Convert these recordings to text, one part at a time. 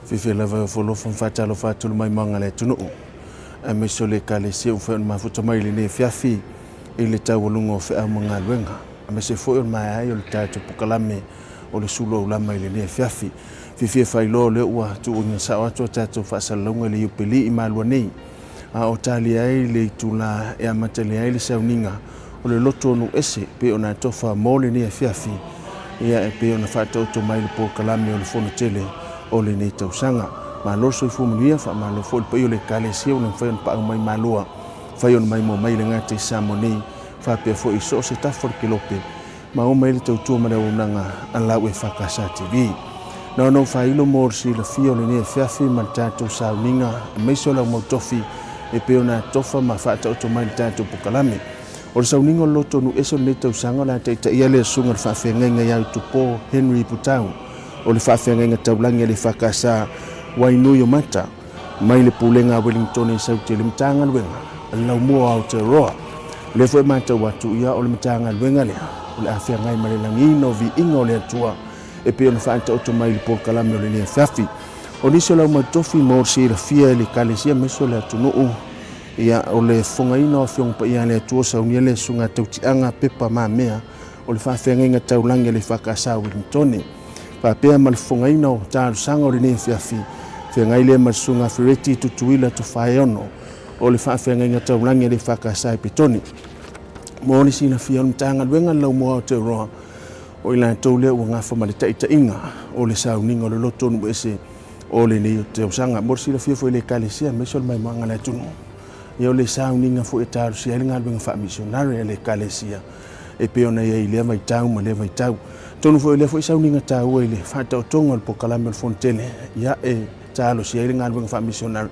Fiafia lava e ofoalofa ma faatalofa atu le maimoaga a le atunuu aemaise o le Ekalesia ua mafai ona mafuta mai i lenei afiafi i le taualuga o feau ma galuega aemaise foi o le maea ai o le tatou pokalame o le sulu aulama i lenei afiafi. Fiafia e faailoa o lea ua tuuina sao atu a tatou faasalalauga i le Iupeli i Malua nei, a o talia ai le itula e amatalia ai le sauniga o le lotu o Nuuese pei ona atofa mo lenei afiafi, ia e pei ona faataoto mai le polokalame o le Fono Tele o lenei tausaga. Malo le soifua manuia, faamalo foi i le paia o le Ekalesia ua mafai ona paau mai Malua, mafai ona maimoa mai i le gata i Samoa nei, faapea foi i so o se tafa o le kelope, ma oo mai le tautua ma le auaunaga a lau EFKS TV. Na ona ou faailo mo le silafia o lenei afiafi ma le tatou sauniga aemaise o lau mau tofi e pei ona atofa ma faataoto mai le tatou pokalame. O le sauniga o le loto nuu ese o lenei tausaga o le a taitaia lea susuga i le faafeagaiga ia Utupo Henry Putau o le faafeagaiga taulagi a le EFKS Wainuiomata mai le Pulega a Wellingtone i Saute i le Matagaluega a le Laumua o Aotearoa. O lea foi e matau atu, ia o le Matagaluega lea o le a feagai ma le lagiina o viiga o le Atua e pei ona faataoto mai i le polokalame o lenei afiafi. O nisi o lau tofi mo le silafia e le Ekalesia aemaise o le atunuu, ia o le fofogaina o Afioga Paia a le Atua, saunia le Susuga Tautiaga Pepa Mamea o le faafeagaiga taulagi a le EFKS Wellingtone. Faapea ma le fofogaina o talosaga o lenei afiafi, feagai lea ma le Susuga Fereti Tutuila Tofaeono o le faafeagaiga taulagi a le EFKS i Petone. Mo le silafia o le Matagaluega le Laumua Aotearoa, o i latou lea ua gafa ma le taitaiga o le sauniga o le loto nuu ese o lenei tausaga. Mo le silafia foi i le Ekalesia aemaise o le maimoaga a le atunuu, ia o le sauniga foi e talosia ai le galuega faamisionare a le Ekalesia e pei ona i ai i lea vaitau ma lea vaitau. Atonu foi o lea foi sauniga taua i le faataotoga o le polokalame o le Fono Tele, ia e talosia ai le galuega faamisionare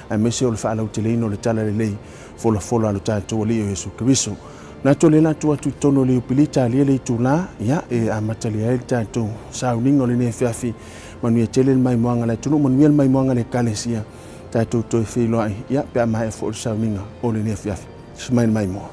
aemaise o le faalauteleina o le talalelei folafola a lo tatou Alii o Iesu Keriso. Na tole la atu atu i totonu o le Iupeli talia le itula, ia e amatalia ai le tatou sauniga o lenei afiafi. Manuia tele le maimoaga a le atunuu, manuia le maimoaga a le Ekalesia, tatou toe feiloai, ia pe a maea foi le sauniga o lenei afiafi. Susu mai le maimoa.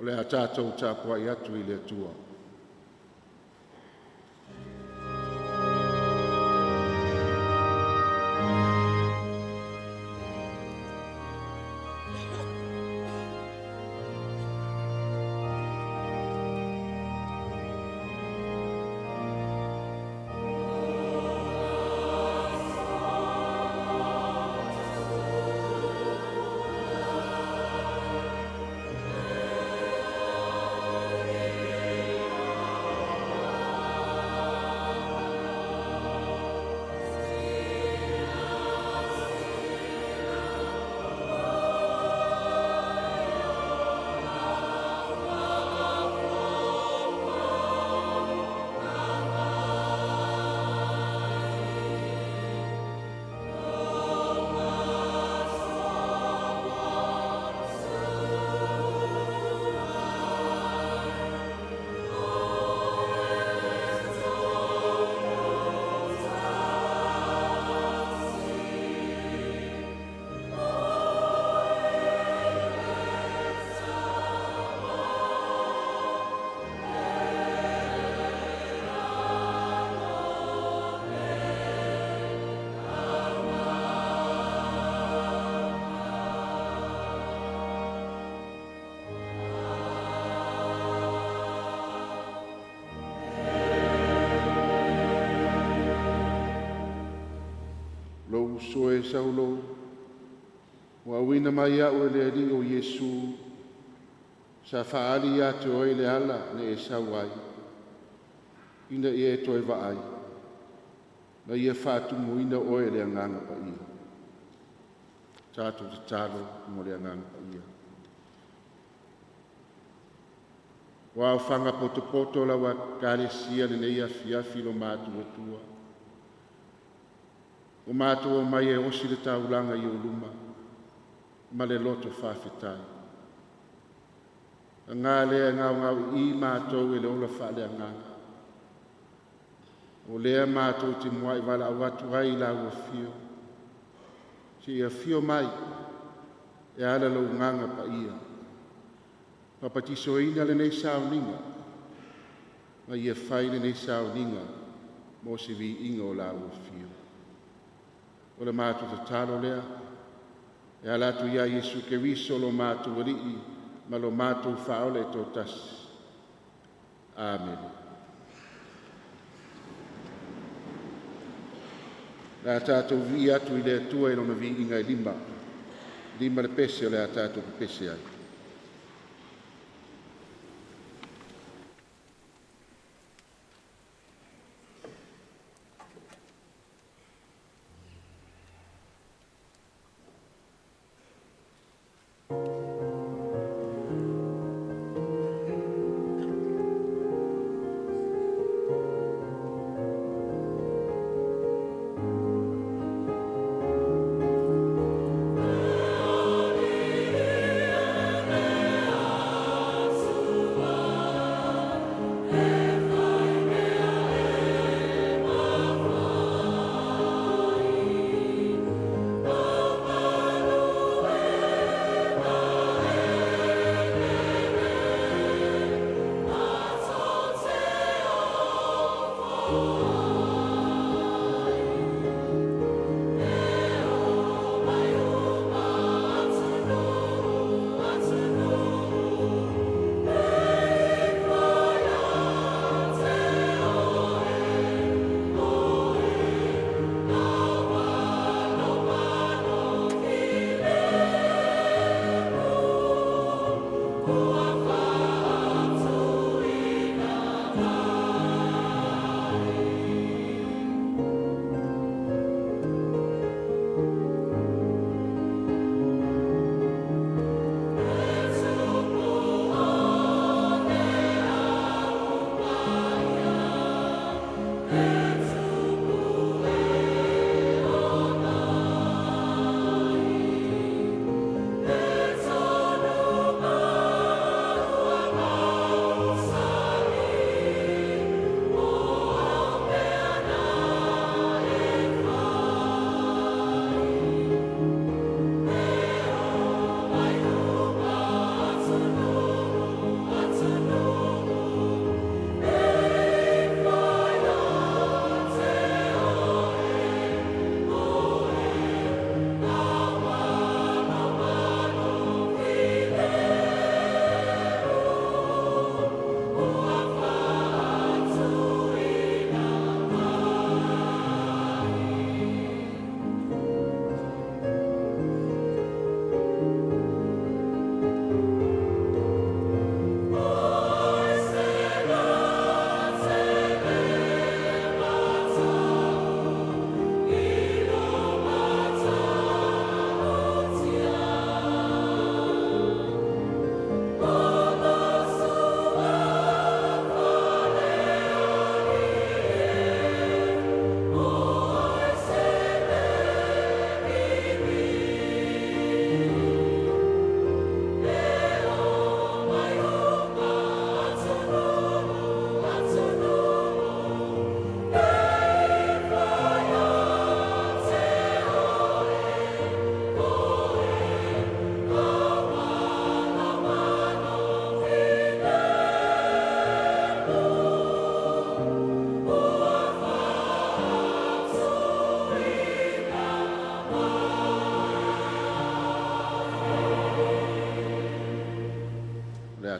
O le a tatou tapuai atu i le Atua. Lou uso e Saulo, ua auina mai au e le Alii o Iesu, sa fa'aali ia te oe le ala na e sau ai, ina ia e toe vaai, ma ia faatumuina oe e le Agaga Paia. Tatou tatalo mo le Agaga Paia. Ua aofaga potopoto lau Ekalesia i lenei afiafi i lo Matuatua, ua matou omai e osi le taulaga i ou luma ma le loto faafetai. Paga lea e gaogaoi'i matou e le ola faaleagaga, o lea matou te muai valaau atu ai i Lau Afio, se i afio mai e ala lou Agaga Paia, papatisoina lenei sauniga ma ia fai lenei sauniga mo se viiga o Lau Afio. O le matou tatalo lea e ala atu ia Iesu Keriso lo matou Alii ma lo matou Faaola e toatasi. Amene. O le a tatou viia atu i le Atua i Lona viiga e lima, lima le pese o le a tatou pepese ai.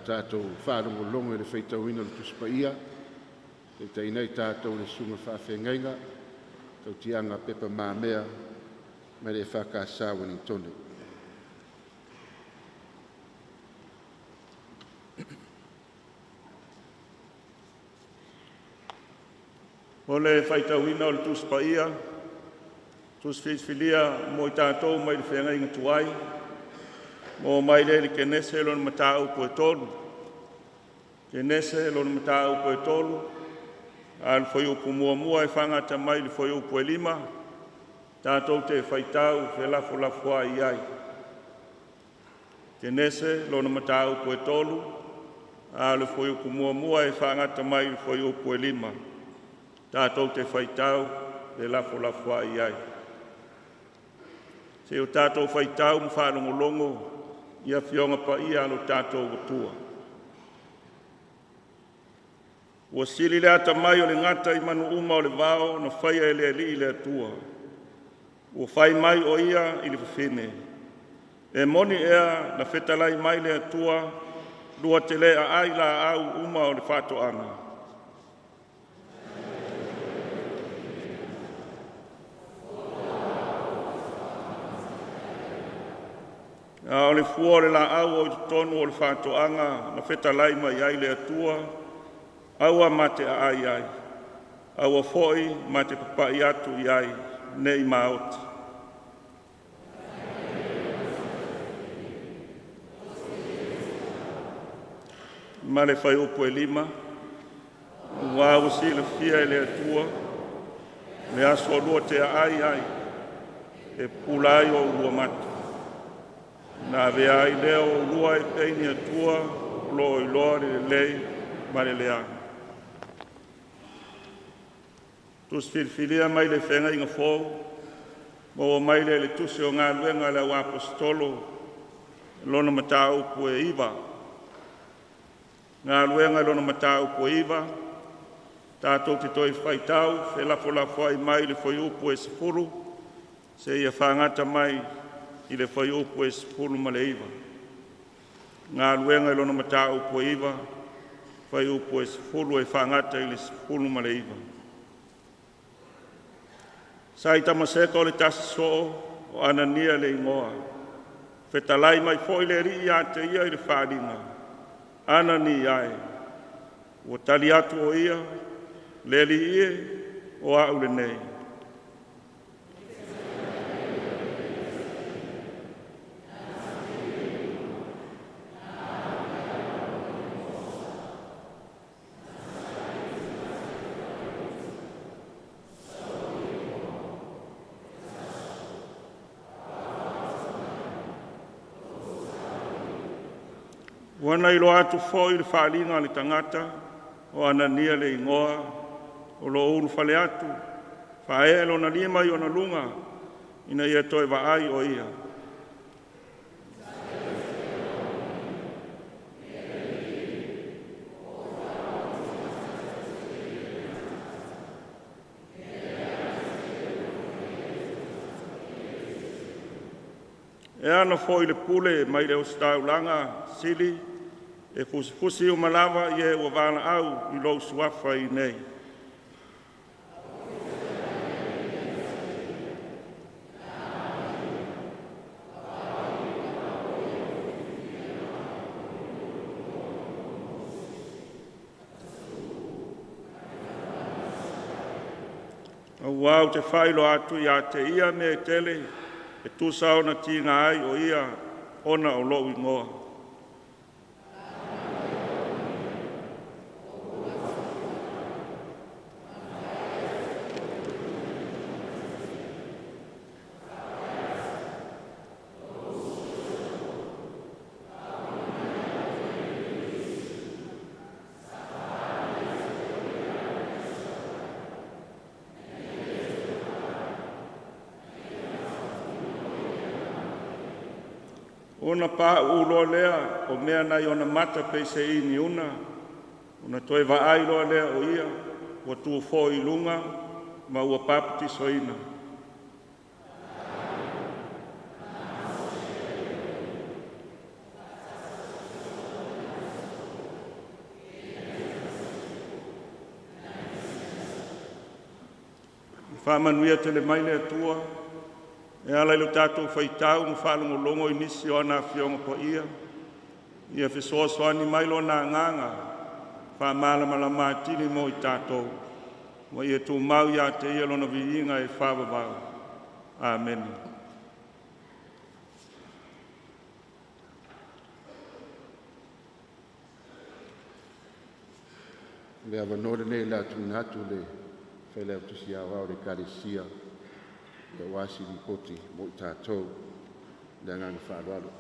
Tatou faalogologo i le faitauina o le Tusi Paia, taitaiina ai tatou e le Susuga i le Faafeagaiga Tautiaga Pepa Mamea mai le EFKS a Ueligitone. O le faitauina o le Tusi Paia, Tusi Filifilia mo i tatou mai le Feagaiga Tuai, maua mai lea i le Kenese lona mataupu e 3. Kenese lona mataupu e 3, a o le fuaiupu 1 e faagata mai i le fuaiupu e 5, tatou te faitau felafolafoai i ai. Kenese lona mataupu e 3, a o le fuaiupu 1 e faagata mai i le fuaiupu e 5, tatou te faitau felafolafoai i ai. Se i o tatou faitau ma faalogologo i Afioga Paia a lo tatou Atua. Ua sili le atamai o le gata i manu uma o le vao na faia e le Alii le Atua. Ua fai mai o ia i le fafine, “E moni ea na fetalai mai le Atua lua te le aai laau uma o le faatoaga?” A o le fua o le laau o i totonu o le faatoaga na fetalai mai ai le Atua, aua ma te aai ai, aua foi ma te papai atu i ai, ne i maoti. Ma le fuaiupu e 5, aua ua silafia e le Atua le aso lua te aai ai e pupula ai o oulua mata, ona avea ai lea o oulua e pei ni Atua o lo o iloa le lelei ma le leaga. Tusi Filifilia mai le Feagaiga Fou, maua mai lea i le Tusi o Galuega a le Au Aposetolo lona mataupu e 9. Galuega i lona mataupu e 9, tatou te toe faitau felafolafoai mai le fuaiupu e 10 seia fagata mai i le fuaiupu e 19. Galuega i lona mataupu e 9, fuaiupu e 10 e faagata i le 19. Sa i Tamaseko le tasi soo o Anania le igoa. Fetalai mai foi le Alii ia te ia i le faaaliga, “Anania e!” Ua tali atu o ia, “Le Alii e, o a'u lenei.” Ua na iloa atu foi le faaaliga a le tagata o Anania le igoa, o lo o ulufale atu, faaee lona lima i ona luga ina ia toe vaai o ia.” E ala foi le pule mai le Ositaulaga sili e fusifusi uma lava i e ua valaau i lou Suafa iinei. Auā ou te faailoa atu ia te ia mea e tele e tusa ona tiga ai o ia ona o lou igoa. Ona pauu loa lea o mea nai ona mata pei se iniuna, ona toe vaai loa lea o ia, ua tu foi i luga ma ua papatisoina. Faamanuia tele mai le Atua e ala i lo tatou faitau ma faalogologo i nisi o ana Afioga Paia, ia fesoasoani mai Lona Agaga e faamalamalama atili mo i tatou, ma ia tumau ia te Ia Lona viiga e faavavau. Amene. O le avanoa lenei o le a tuuina atu i le Failautusi Aoao o le Ekalesia aua se lipoti mo i tatou. Ma le agaga faaaloalo.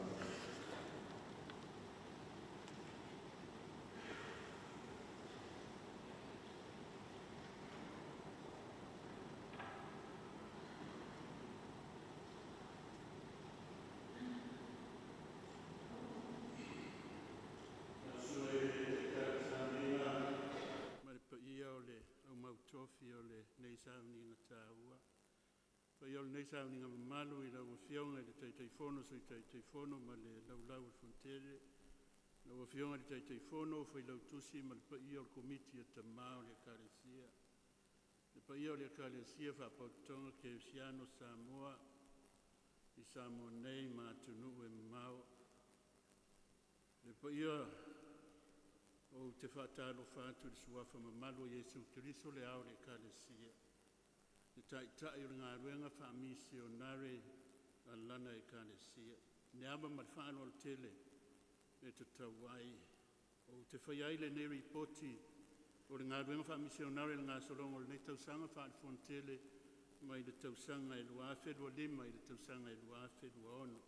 Ma le paia o le aumautofi o lenei sauniga taua. Paia o lenei sauniga mamalu i lau Afioga i le Taitaifono, Sui Taitaifono ma le Laulau a le Fono Tele, lau Afioga i le Taitaifono, Failautusi ma le paia o le Komiti a Tama o le Ekalesia. Le paia o le Ekalesia Faapotopotoga Kerisiano o Samoa i Samoa nei ma atunuu e mamao. Le paia ou te faatalofa atu i le suafa mamalu o Iesu Keriso o le Ao o le Ekalesia, le Taitai o le galuega faamisionare a Lana Ekalesia. I le ava ma le faaaloalo tele e tatau ai, ou te faia ai lenei Lipoti o le Galuega Faamisionare i le gasologa o lenei tausaga faale-Fonotele mai le tausaga e 2025 i le tausaga e 2026.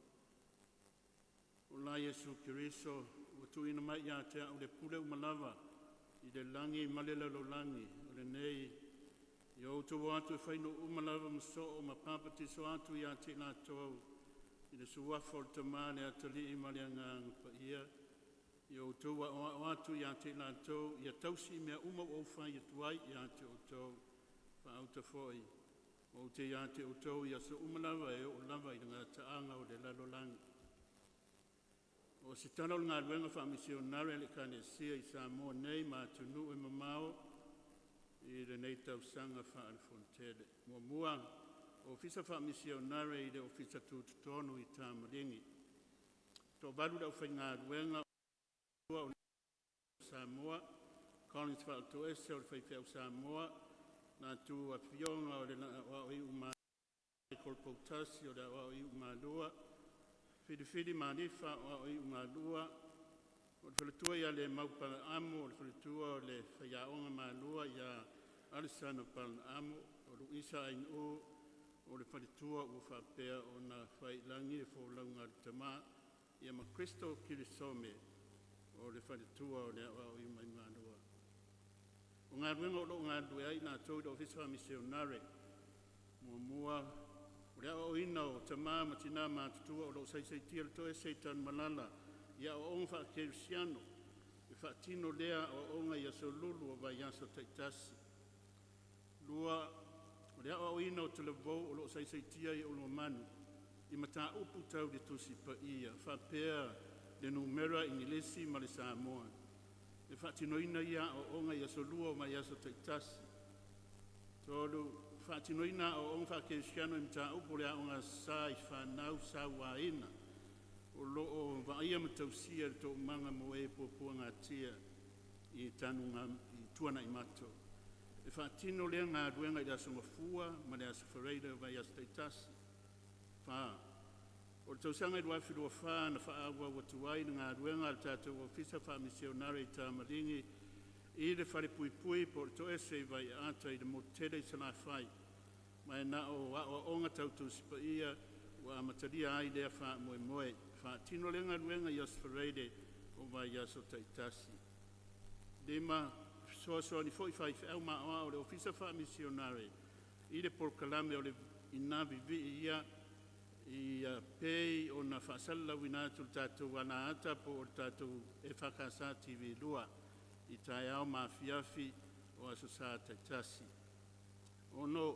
O la Iesu Keriso ua tuuina mai ia te a'u le pule uma lava i le lagi ma le lalolagi, o lenei, ia outou o atu e fai nuu uma lava ma soo ma papatiso atu ia te i latou i le Suafa o le Tama le Atalii ma le Agaga Paia. Ia outou aoao atu ia te i latou ia tausi mea uma ua ou fai atu ai ia te outou. Faauta foi, ou te ia te outou i aso uma lava e oo lava i le gataaga o le lalolagi. O se tala o le galuega faamisionare a le Ekalesia i Samoa nei ma atunuu e mamao i lenei tausaga faale-Fonotele. Muamua, Ofisa Faamisionare i le Ofisa Tutotonu i Tamaligi. Toavalu le aufaigaluega o Samoa, Collins Faatoese o le faifeau Samoa, latou afioga o le Aoao Iumalua, Michael Poutasi o le Aoao Iumalua, Filifili ma Alifa Aoao Iumalua, o le faletua ia Lemau Palaamo o le faletua o le faiaoga malua ia Alesana Palaamo, o Luisa Ainuu o le faletua ua faapea ona fai i lagi le folauga a le Tama, ia ma Crystal Kirisome o le faletua o le aoao Iumamalua. O galuega o loo galulue ai latou i le Ofisa Faamisionare: Muamua, o le aoaoina o tama ma tina matutua o lo o saisaitia le toese i Tanumalala i aoaoga faakerisiano. E faatino lea aoaoga i aso Lulu o vaiaso taitasi. Lua, o le aoaoina o talavou o lo o saisaitia i Oloamanu i mataupu tau le Tusi Paia faapea le Numera, Igilisi ma le Samoa. E faatinoina ia aoaoga i Asolua o vaiaso taitasi. Tolu, faatinoina aoaoga faakerisiano i mataupu o le Aoga Aso Sa i fanau sauaina o lo o vaaia ma tausia e le Toomaga mo E Puapuagatia i Tuanaimato. E faatino lea galuega i le Aso Gafua ma le Aso Faraile o vaiaso taitasi. Fa, o le tausaga 2024 na faaauau atu ai le galuega a le tatou Ofisa Faamisionare i Tamaligi i le Falepuipui po o le Toese i Vaiaata i le motu tele i Salafai, ma e na o aoaoga tau Tusi Paia ua amatalia ai lea faamoemoe. E Faatino lea galuega i Aso Faraile o vaiaso taitasi. Lima, fesoasoani foi faifeau ma aoao i le Ofisa Faamisionare i le polokalame o le Ina Vivii ia pei ona faasalalauina atu i le tatou alaata po o le tatou EFKS TV 2 i taeao ma afiafi o Aso Sa taitasi. 6.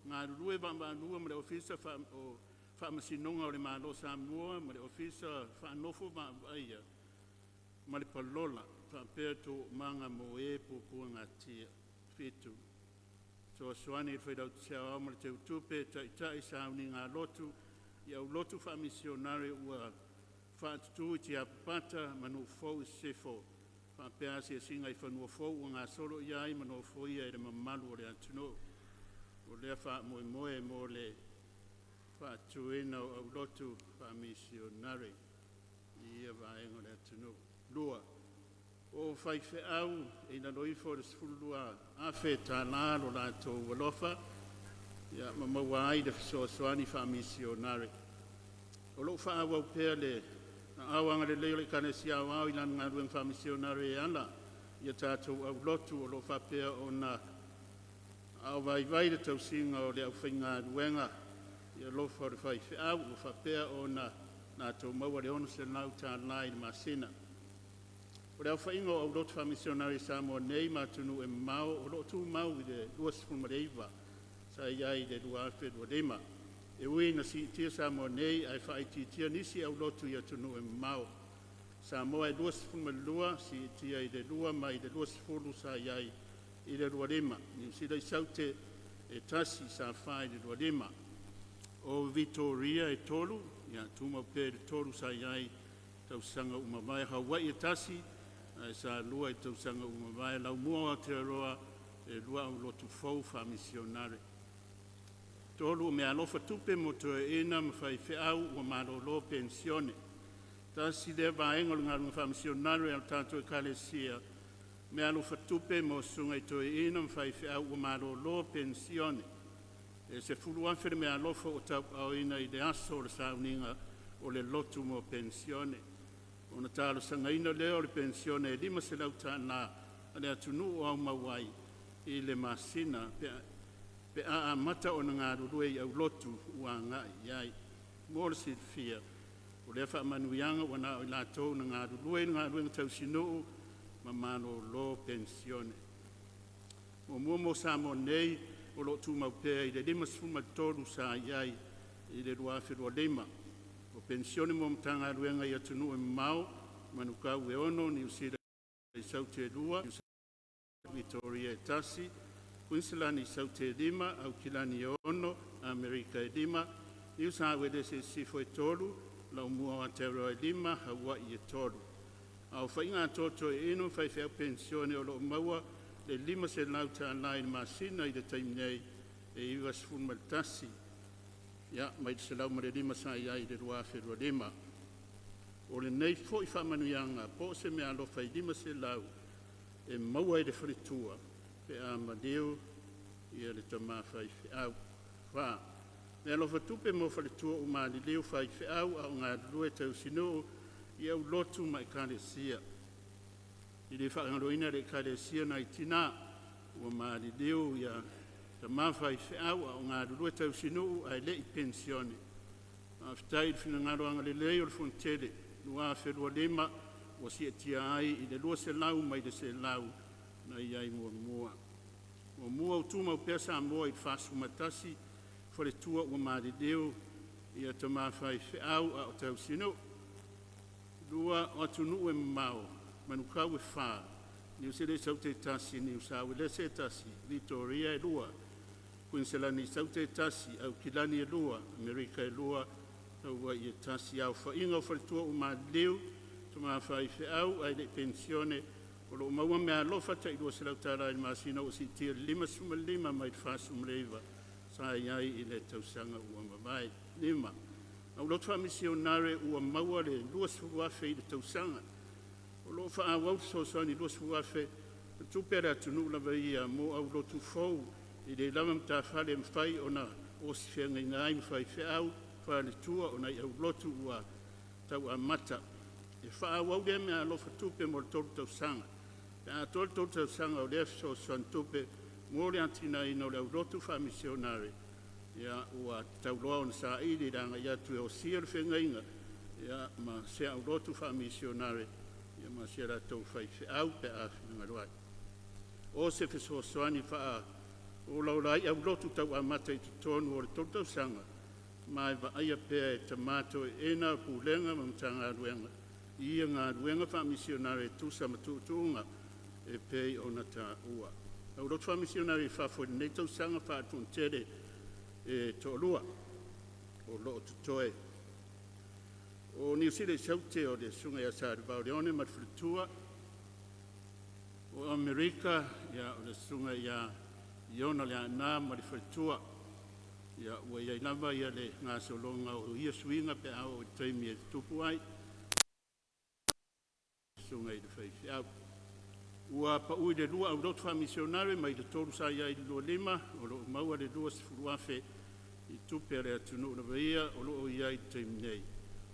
Galulue vaavaalua ma le Ofisa o Faamasinoga o le Malo o Samoa ma le Ofisa Faanofo Vaavaaia ma le Palola faapea Toomaga mo Ē Puapuagatia. 7. Fesoasoani i le Failautusi Aoao ma le Teutupe e taita'i sauniga a lotu i aulotu faamisionare ua faatutu i Tiapapata ma Nuufou i Sisifo, faapea asiasiga i fanua fou ua gasolo i ai ma nofoia e le mamalu o le atunuu. O lea faamoemoe mo le faatuina o aulotu faamisionare i ia vaega o le atunuu. 2. O faifeau e i lalo ifo o le $12,000 lo latou alofa ma maua ai le fesoasoani faamisionare. O loo faaauau pea le aao agalelei o le Ekalesia Aoao i lana galuega faamisionare e ala i tatou aulotu o loo faapea ona aao vaivai le tausiga o le aufaigaluega i alofa o le faifeau ua faapea ona latou maua le $600 i le masina. O le aofaiga o aulotu faamisionare i Samoa nei ma atunuu e mamao o loo tumau i le 29 sa i ai i le 2025. E ui ina siitia Samoa nei ae faaitiitia nisi aulotu i atunuu e mamao. Samoa e 22, siitia i le 2 mai le 20 sa i ai i le 25. Niu Sila i Saute e 1 sa 4 i le 25. O Vitoria e 3, ia tumau pea i le 3 sa i ai i tausaga ua mavae. Hawaii e 1 ae sa 2 i tausaga ua mavae. Laumua o Aotearoa e 2 aulotu fou faamisionare. 3. Meaalofa tupe mo toeaiina ma faifeau ua malolo penisione. Tasi lea vaega o le galuega faamisionare a le tatou Ekalesia, meaalofa tupe mo susuga i toeaiina ma faifeau ua malolo penisione. E $10,000 le meaalofa ua tauaaoina i le aso o le sauniga o le lotu mo penisione. Ona talosagaina lea o le penisione e $500 a le atunuu o aumau ai i le masina pe a amata ona galulue i aulotu ua agai i ai. Mo le silafia, o lea faamanuiaga ua na o i latou na galulue i le galuega tausinuu ma malolo penisione. Muamua mo Samoa nei, o loo tumau pea i le 53 sa i ai i le 2025. O penisione mo Matagaluega i atunuu e mamao, Manukau e 6, Niu Sila i Saute e 2, Vitoria e 1, Kuiniselani i Saute e 5, Aukilani e 6, Amerika e 5, Niu Sauelesi Sisifo e 3, Laumua o Aotearoa e 5, Hawaii e 3. Aofaiga atoa o toeaiina ma faifeau penisione o loo maua le $500 i le masina i le taimi nei e 91, mai le 105 sa i ai i le 2025. O lenei foi faamanuiaga po o se meaalofa e $500 e maua e le faletua pe a maliu ia le tama faifeau. 4. Meaalofa tupe mo faletua ua maliliu faifeau a o galulue tausinuu i aulotu ma ekalesia. E le faagaloina le Ekalesia Nai Tinã ua maliliu tama faifeau a o galulue tausinuu ae le i penisione. Faafetai i le finagalo agalelei o le Fonotele 2025 ua siitia ai i le 200 mai le 100 na i ai muamua. Muamua, ua tumau pea Samoa i le 41 faletua ua maliliu tama faifeau a o tausinuu. 2. O atunuu e mamao, Manukau e 4, Niu Sila i Saute e 1, Niu Sauelese e 1, Vitoria e 2, Kuiniselani i Saute e 1, Aukilani e 2, Amerika e 2, Hawaii e 1. Aofaiga o faletua ua maliliu tama faifeau ae le i penisione o loo maua meaalofa tai $200 i le masina ua siitia i le 55 mai le 49 sa i ai i le tausaga ua mavae. 5. Aulotu faamisionare ua maua le $20,000 i le tausaga. O loo faaauau le fesoasoani $20,000 o tupe a le atunuu lava ia mo aulotu fou e le lava matafale e mafai ona osi feagaiga ai ma faifeau, faletua o nai aulotu ua tau amata. E faaauau lea meaalofa tupe mo le 3 tausaga. Pe a atoa le 3 tausaga o lea fesoasoani tupe mo le atinaeina o le aulotu faamisionare, ua tatau loa ona saili le agai atu e osia le feagaiga ma se aulotu faamisionare ma si a latou faifeau pe a finagalo ai. O se fesoasoani faaolaola ai aulotu tau amata i totonu o le 3 tausaga ma e vaaia pea e tama toeaiina, Pulega ma Matagaluega i ia galuega faamisionare e tusa ma tuutuuga e pei ona taua. Aulotu faamisionare i fafo i lenei tausaga faatonutele e toalua o loo totoe. O Niu Sila i Saute o le Susuga ia Salevao Leone ma le Faletua. O Amerika o le Susuga ia Iona Leaana ma le Faletua. Ia ua i ai lava le gasologa o ia suiga pe a oo i le taimi e tutupu ai susuga i le faifeau. Ua pau i le lua aulotu faamisionare mai le tolu sa i ai i le 25, o lo o maua le $20,000 i tupe a le atunuu lava ia o lo o i ai i le taimi nei.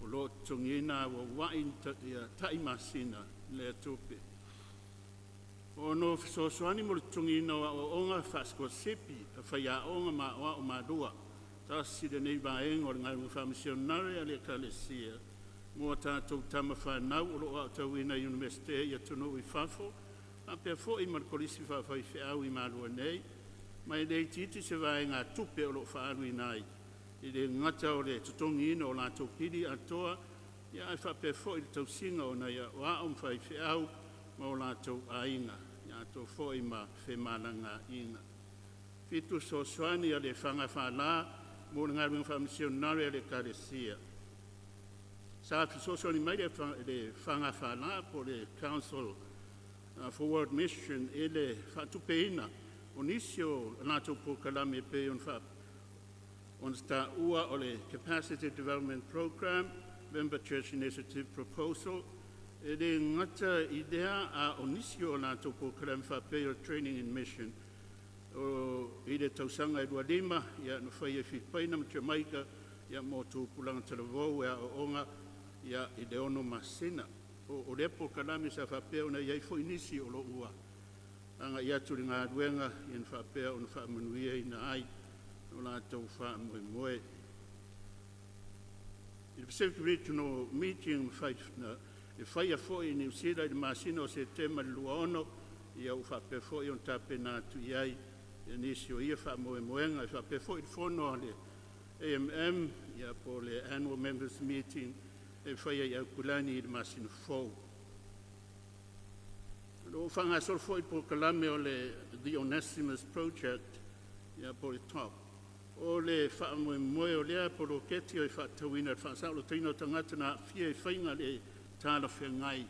O lo o totogiina auauai tai masina lea tupe. Ono fesoasoani mo le totogiina o aoaoga faasikolasipi a faiaoga ma aoao malua. Tasi lenei vaega o le galuega faamisionare a le Ekalesia mo a tatou tama fanau o lo o aotauina i Iunivesite i atunuu i fafo faapea foi ma le Kolisi Faafaifeau i Malua nei, ma e le itiiti se vaegatupe o lo o faaaluina ai, e le gata o le totogiina o latou pili atoa, ae faapea foi le tausiga o nai aoao ma faifeau ma o latou aiga, atoa foi ma femalagaaiga. 7. Fesoasoani a le FGFL mo le galuega faamisionare a le Ekalesia. Sa fesoasoani mai le FGFL po o le Council for World Mission i le faatupeina o nisi o a latou polokalame e pei ona taua o le Capacity Development Program, Member Church Initiative Proposal. E le gata i lea a o nisi o latou polokalame faapei o le Training in Mission i le tausaga e 25 na faia i Filipaina ma Jamaica mo tupulaga talavou e aooga i le 6 masina. O lea polokalame sa faapea ona i ai foi nisi o lo o ua agai atu i le galuega na faapea ona faamanuiaina ai lo latou faamoemoe. I le Pacific Regional Meeting na faia foi i Niu Sila i le masina o Setema i le 26, ua faapea foi ona tapena atu i ai nisi o ia faamoemoega. E faapea foi le fono a le AMM po o le Annual Members Meeting e faia i Aukilani i le masina fou. O lo o faagasolo foi le polokalame o le The Onesimus Project po o le TOP. O le faamoemoe o lea poloketi e faatatauina i le faasaolotoina o tagata na aafia i faiga le talafeagai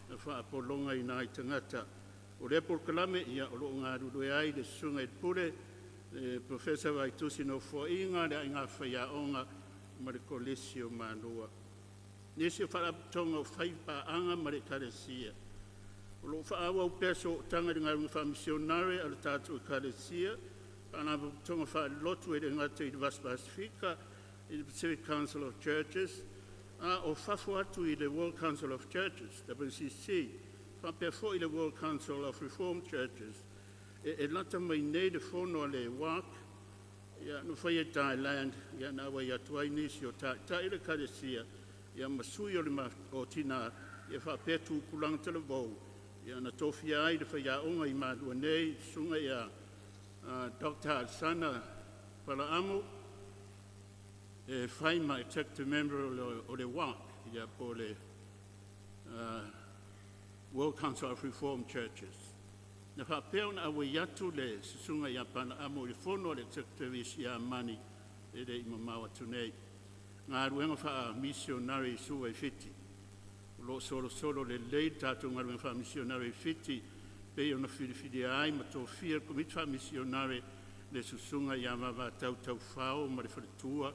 na faapologaina ai tagata. O lea polokalame o lo o galulue ai le Susuga i le Pule le Polofesa Vaitusi Nofoaiga, le Aiga Faiaoga ma le Kolisi o Malua. Nisi o Faalapotopotoga o Faipaaga ma le Ekalesia. O lo o faaauau pea sootaga i le galuega faamisionare a le tatou Ekalesia, Faalapotopotoga Faalelotu e le gata i le Vasi Pasefika i le Pacific Council of Churches, a o fafo atu i le World Council of Churches WCC, faapea foi le World Council of Reformed Churches. E lata mai nei le fono a le WAC na faia i Thailand, na auai atu ai nisi o Taitai o le Ekalesia ma sui o Tina faapea tupulaga talavou, na tofia ai le faiaoga i Malua nei, le Susuga ia Dr. Alesana Malaamu e fai ma Executive Member o le WAC po o le World Council of Reformed Churches. Na faapea ona auai atu le Susuga ia Malaamu i le fono a le Executive i Siamani e le i mamao atu nei. Galuega Faamisionare i Suva i Fiti. O lo o solosolo lelei le tatou galuega faamisionare i Fiti pei ona filifilia ai ma tofia e le Komiti Faamisionare le Susuga ia Vavatau Taufao ma le Faletua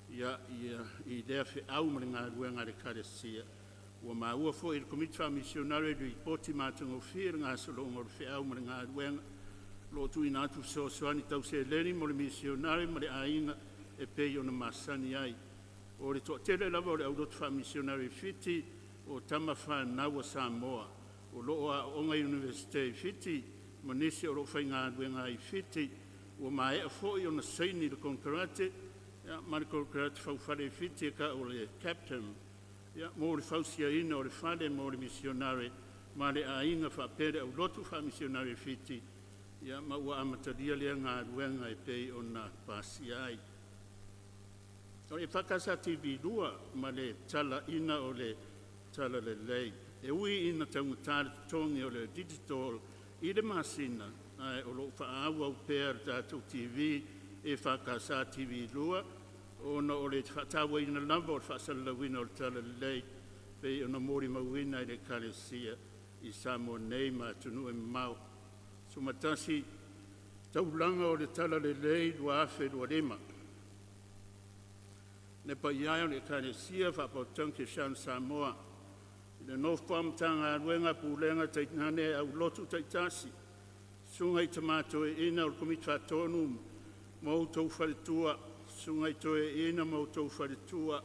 i lea feau ma le galuega a le Ekalesia. Ua maua foi e le Komiti Faamisionare le lipoti matagofie i le gasologa o le feau ma le galuega. O lo o tuuina atu fesoasoani tau seleni mo le misionare ma le aiga e pei ona masani ai. O le toatele lava o le aulotu faamisionare i Fiti o tamafanau a Samoa o lo o aooga i Iunivesite i Fiti ma nisi o lo o faigaluega ai i Fiti. Ua maea foi ona saini le konekarate ma le konekarate faufale i Fiti e ta'u o le CAPTION mo le fausiaina o le fale mo le misionare ma le aiga faapea le aulotu faamisionare i Fiti, ma ua amatalia lea galuega e pei ona pasia ai. O le EFKS TV 2 ma le Talaiina o le Talalelei. E ui ina taugata le totogi o le digital i le masina, Ae o loo faaauau pea le tatou TV EFKS TV2 ona o le faatauaina lava o le faasalalauina o le Talalelei pei ona molimauina e le Ekalesia i Samoa nei ma atunuu e mamao. 11. Taulaga o le Talalelei 2025. Le paia e o le Ekalesia Faapolepotokanisi Kerisiano i Samoa i le nofo a Matagaluega, Pulega tainane aulotu taitasi, susuga i Tama Toeaina o le Komiti Faatonu ma outou faletua, susuga i Toeaina ma outou faletua,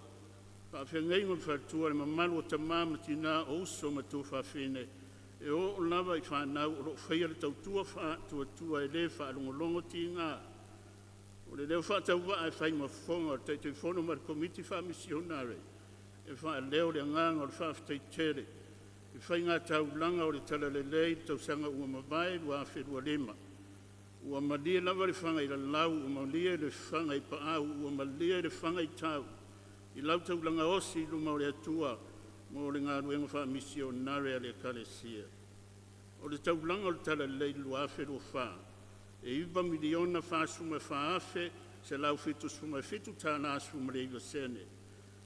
faafeagaiga o le faletua, le mamalu o Tama ma Tina o uso ma tuafafine e oo lava i fanau o loo faia le tautua faatuatua e le faalogologo tiga. O le leo faatauvaa e fai ma fofoga o le Taitaifono ma le Komiti Faamisionare e faaleo le agaga o le faafetai tele i faiga taulaga o le Talalelei i le tausaga ua mavae 2025. Ua malie lava le fana i lalau, ua malie le fana i paau, ua malie le fana i tau i lau taulaga osi i luma o le Atua mo le galuega faamisionare a le Ekalesia. O le taulaga o le Talalelei i le 2024, e $9,044,177.19.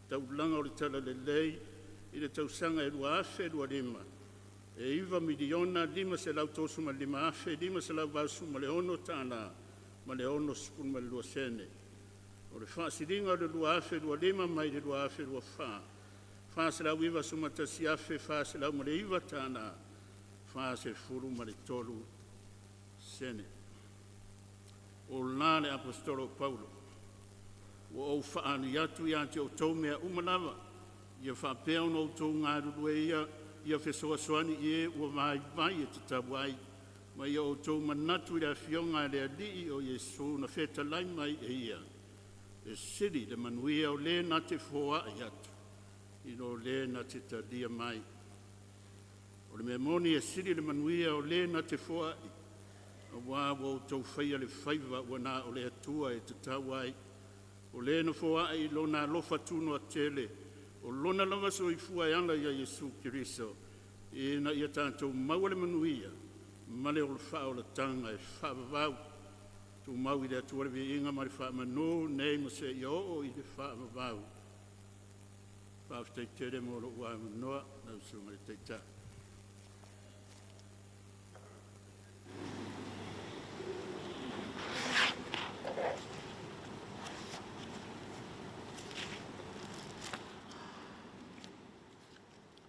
Taulaga o le Talalelei i le tausaga e 2025, e $9,535,586.62 tala. O le faasiliga o le 2025 mai le 2024, e $491,409.43 sene. O la le Aposetolo o Paulo, ua ou fa'ali atu ia te outou mea uma lava, ia faapea ona outou galulue ia fesoasoani i e ua vaivai e tatau ai, ma ia outou manatu i le Afioga a le Alii o Iesu na fetalai mai e Ia, e sili le manuia o le na te foai atu i lo le na te talia mai. O le mea moni e sili le manuia o le na te foai, auā ua outou faia le faiva ua na o le Atua e tatau ai. O le na foai i Lona alofa tunoa tele o lona lava soifua e ala ia Iesu Keriso, ina ia tatou maua le manuia ma le ola faaolataga e faavavau. Tumau i le Atua le viiga ma le faamanu nei ma seia oo i le faavavau. Faafetai tele mo lou avanoa lau Susuga i le Taitai.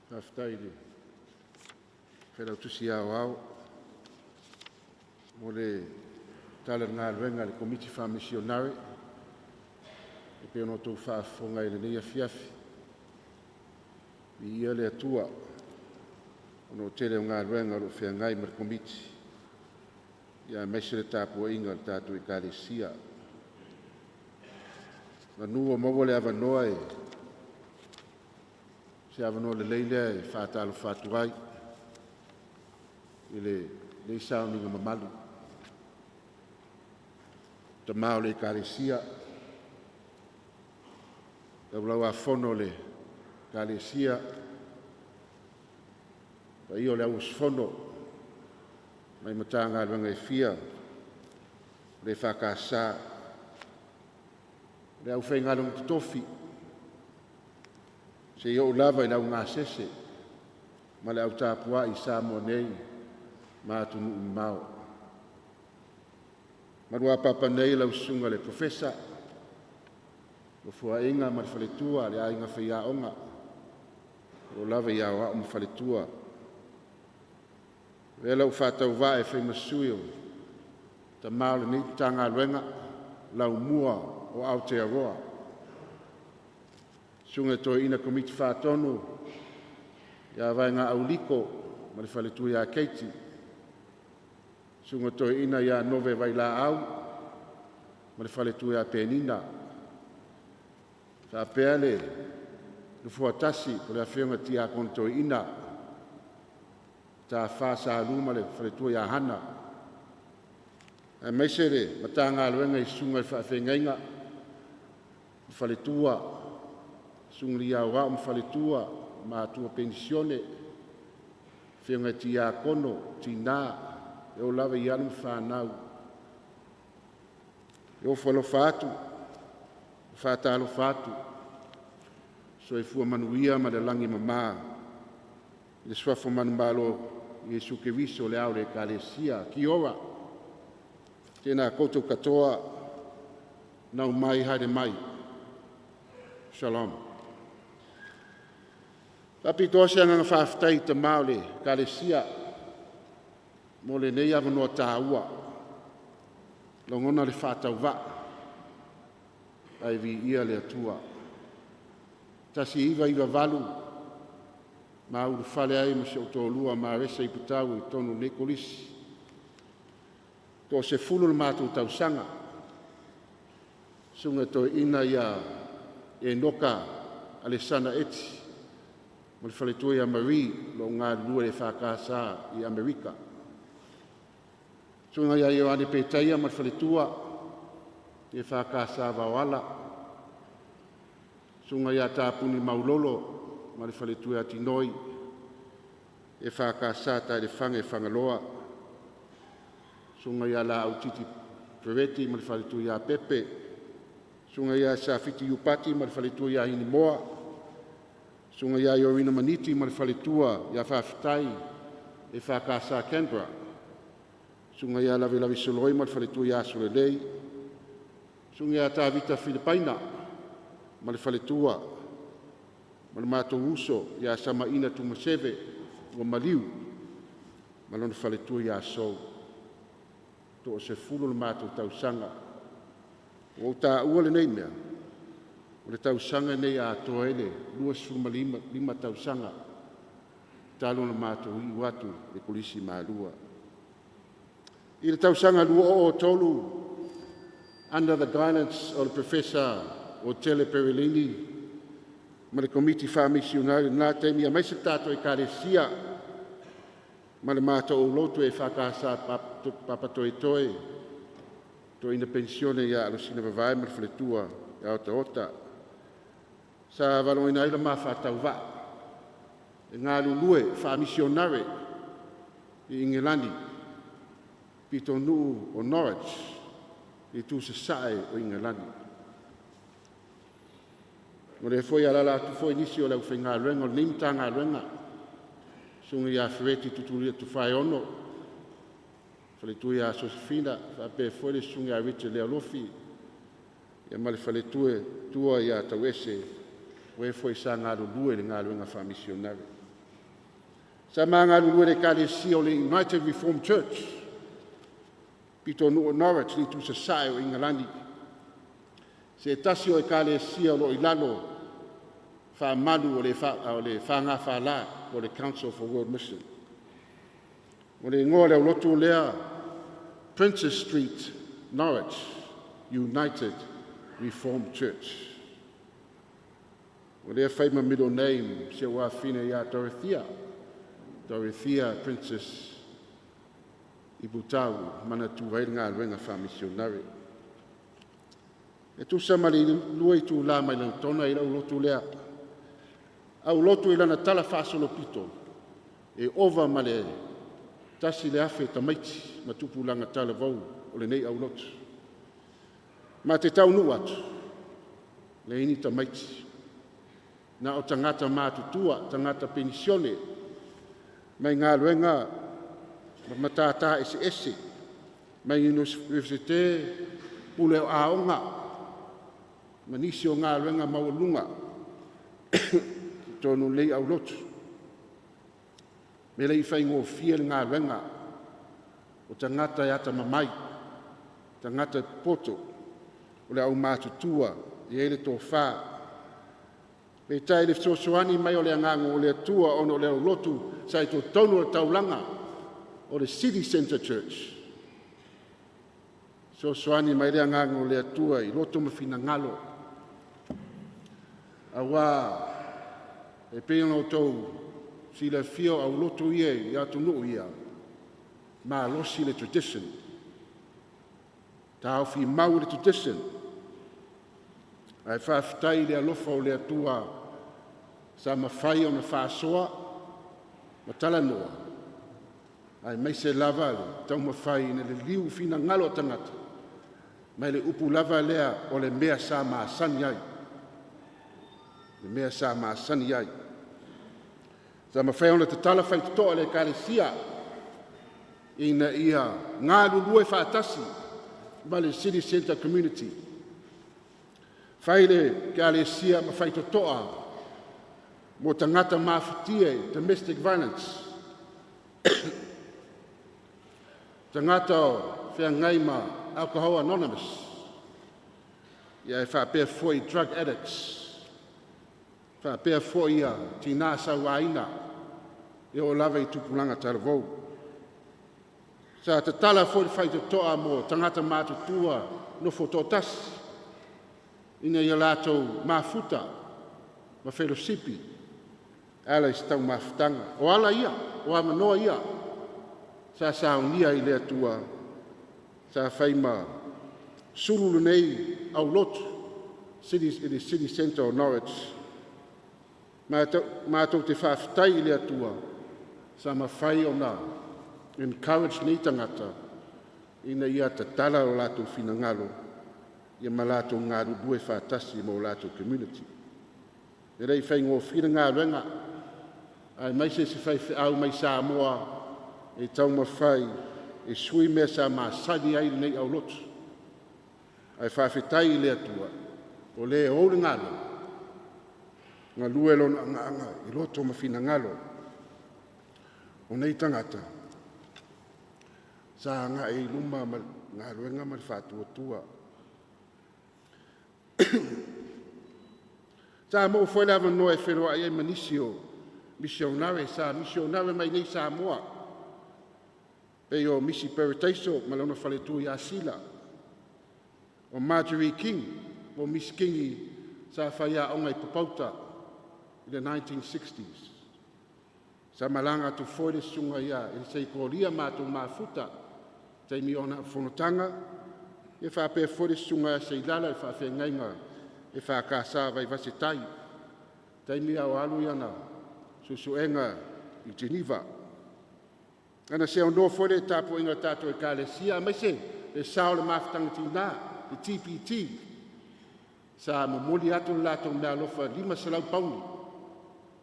Faafetai i le Failautusi Aoao mo le Tala o le Galuega a le Komiti Faamisionare e pei ona outou faafofoga i lenei afiafi. Viia le Atua ona o le tele o galuega o lo o feagai ma le Komiti, aemaise le tapuaiga a le tatou Ekalesia. Semeamanu ua maua le avanoa, o se avanoa lelei lea e faatalofa atu ai i lenei sauniga mamalu, tama o le Ekalesia, Laulau-a-Fono a le Ekalesia, le paia o le au usufono mai Matagaluega e fia o le EFKS, le aufaigaluega totofi seia oo lava i le au gasese ma le au tapuai i Samoa nei ma atunuu e mamao. Maluapapa nei lau Susuga i le Polofesa, Nofoaiga ma le faletua, le aiga faiaoga o lo o lava i aoao ma faletua. E avea lau faatauvaa e fai ma sui o tama o lenei Matagaluega, Laumua o Aotearoa, Susuga i Toeaina Komiti Faatonu ia Vaegaau Liko ma le faletua ia Keiti, Susuga Toeaina ia Nove Vailaau ma le faletua ia Penina, faapea le nofoa tasi o le Afioga i le Tiakono Toeaina Tafa Salu ma le faletua ia Hana, aemaise le Matagaluega i susuga i faafeagaiga ma faletua, susuga ia Aoao ma faletua, matua penisione, afioga i Tiakono, Tina E o lava i alu ma whanau. E ofo alofa atu, faatalofa atu, soifua manuia ma le lagi e mama i le suafa manumalo o Iesu Keriso o le Ao o le Ekalesia. Kia ora. Tēnā koutou katoa, nau mai haere mai. Shalom. Faapitoa se agaga faafetai i tamā o le Ekalesia mo lenei avanoa taua, lagona le faatauvaa ae viia le Atua. 1998 ma ulufale ai ma si ou toalua o Maresa Iputau i totonu o lenei Kolisi. Toasefulu le matou tausaga, susuga i le toeaina ia Enoka Alesana Eti ma le faletua ia Marie o lo o galulue i le EFKS i Amerika. Susuga ia Ioane Petaia ma le faletua, EFKS Vaoala. Susuga ia Tapuni Maulolo ma le faletua ia Tinoi, EFKS Taelefaga i Fagaloa. Susuga ia Lautiti Fereti ma le faletua ia Pepe. Susuga ia Safiti Iupati ma le faletua ia Hinemoa. Susuga ia Ioina Maniti ma le faletua ia Faafetai, EFKS Canberra. Susuga ia Lavelave Soloi ma le faletua ia Sololei. Susuga ia Tavita Filipaina ma le faletua ma le matou uso ia Samaina Tumaseve ua maliu ma lona faletua ia Sou. Toasefulu le matou tausaga. Ua ou taua lenei mea, o le tausaga lenei e atoa ai le 25 tausaga talu ona matou iu atu i le Kolisi Malua. I le tausaga 2003, under the guidance o le Professor o Tele Perelini ma le Komiti Faamisionare i lena taimi aemaise le tatou Ekalesia ma le matou aulotu EFKS Papatoetoe, toeaina penisione ia Alosina Vavae ma le faletua ia Otaota, sa valaauina ai le ma faatauvaa e galulue faamisionare i Igelani, pitonuu o Norwich i itu sasae o Igelani. O lea foi e alaala atu foi nisi o le aufaigaluega o lenei Matagaluega, susuga ia Fereti Tutulia Tofaeono, faletua ia Sosefina, faapea foi le susuga ia Richard Lealofi ia ma le faletua ia Tauese, o e foi sa galulue i le galuega faamisionare. Sa ma galulue i le Ekalesia o le United Reformed Church, pitonuu o Norwich i le itu sasae o Igelani, se tasi o Ekalesia o lo o i lalo faamalu o le FGFL po o le Council for World Mission. O le igoa o le aulotu lea, Princes Street, Norwich United Reformed Church. O lea fai ma middle name si ou afafine ia Dorothea, Dorothea Princess Iputau, manatua ai le galuega faamisionare. E tusa ma le 2 itula mai Lanitona e i ai le aulotu lea. Aulotu i lana talafaasolopito, e ova ma le 1,000 tamaiti ma tupulaga talavou o lenei aulotu. Ma te taunuu atu, leai ni tamaiti, na o tagata matutua, tagata penisione mai galuega ma matata eseese, mai Iunivesite, pule o aoga ma nisi o galuega maualuluga i totonu o lenei aulotu. E le i faigofie le galuega, o tagata e atamamai, tagata e popoto, o le aumatutua, e i ai le tofa. Peitai i le fesoasoani mai o le Agaga o le Atua ona o le aulotu sa i totonu o le taulaga o le City Centre Church, fesoasoani mai le Agaga o le Atua i loto ma finagalo, aua e pei ona outou silafia o aulotu ia i atunuu ia, malosi le tradition, taofi mau le tradition. Ae faafetai i le alofa o le Atua sa mafai ona faasoa ma talanoa. Aemaise lava le taumafai ina liliu finagalo o tagata mai le upu lava lea o le mea sa masani ai, le mea sa masani ai. Sa mafai ona tatala faitotoa le Ekalesia ina ia galulue faatasi ma le City Centre Community, fai le Ekalesia ma faitotoa mo tagata mafatia i domestic violence, tagata o feagai ma Alcohol Anonymous, ia e faapea foi drug addicts, faapea foi tina sauaina e oo lava i tupulaga talavou. Sa tatala foi le faitotoa mo tagata matutua nofo toatasi ina ia latou mafuta ma felosipi e ala i se taumafataga. O ala ia, o avanoa ia sa saunia i le Atua sa fai ma sulu lenei aulotu i le City Centre o Norwich. Matou te faafetai i le Atua sa mafai ona encourage nei tagata ina ia tatala o latou finagalo ia ma latou galulue faatasi mo latou community. E le i faigofie le galuega, aemaise se faifeau mai Samoa e taumafai e sui mea sa masani ai lenei aulotu. Ae faafetai i le Atua o lē ou le galuega, galue Lona Agaga i loto ma finagalo o nei tagata sa agai i luma ma le galuega ma le faatuatua. Sa maua foi le avanoa e feiloai ai ma nisi o misionare sa misionare mai i Samoa, pei o Misi Parataiso ma lona faletua ia Sila, o Marjorie King po o Misi Kingi sa faiaoga i Popauta i le 1960s. Sa malaga atu foi le susuga ia Elisei Kolia matou mafuta i taimi o ana fonotaga, e faapea foi le susuga ia Seilala le faafeagaiga EFKS i Vaivase Tai, taimi a o alu ana suesuega i Geniva. Na seanoa foi le tapuaiga a le tatou Ekalesia aemaise le sao o le Mafutaga Tina le TPT, sa momoli atu le latou meaalofa e £500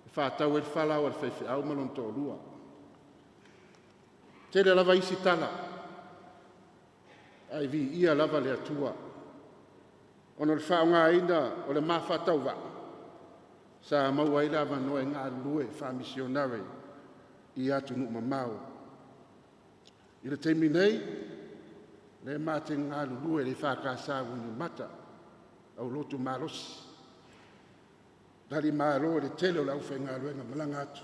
e faatau ai le falaoa a le faifeau ma lona toalua. E tele lava isi tala ae viia lava le Atua ona o le faaaogaina o le ma faatauvaa sa maua ai le avanoa e galulue faamisionare i atunuu mamao. I le taimi nei, lea ma te galulue i le EFKS i Wainumata, Aulotu Malosi. Talimalo i le tele o le aufaigaluega malaga atu,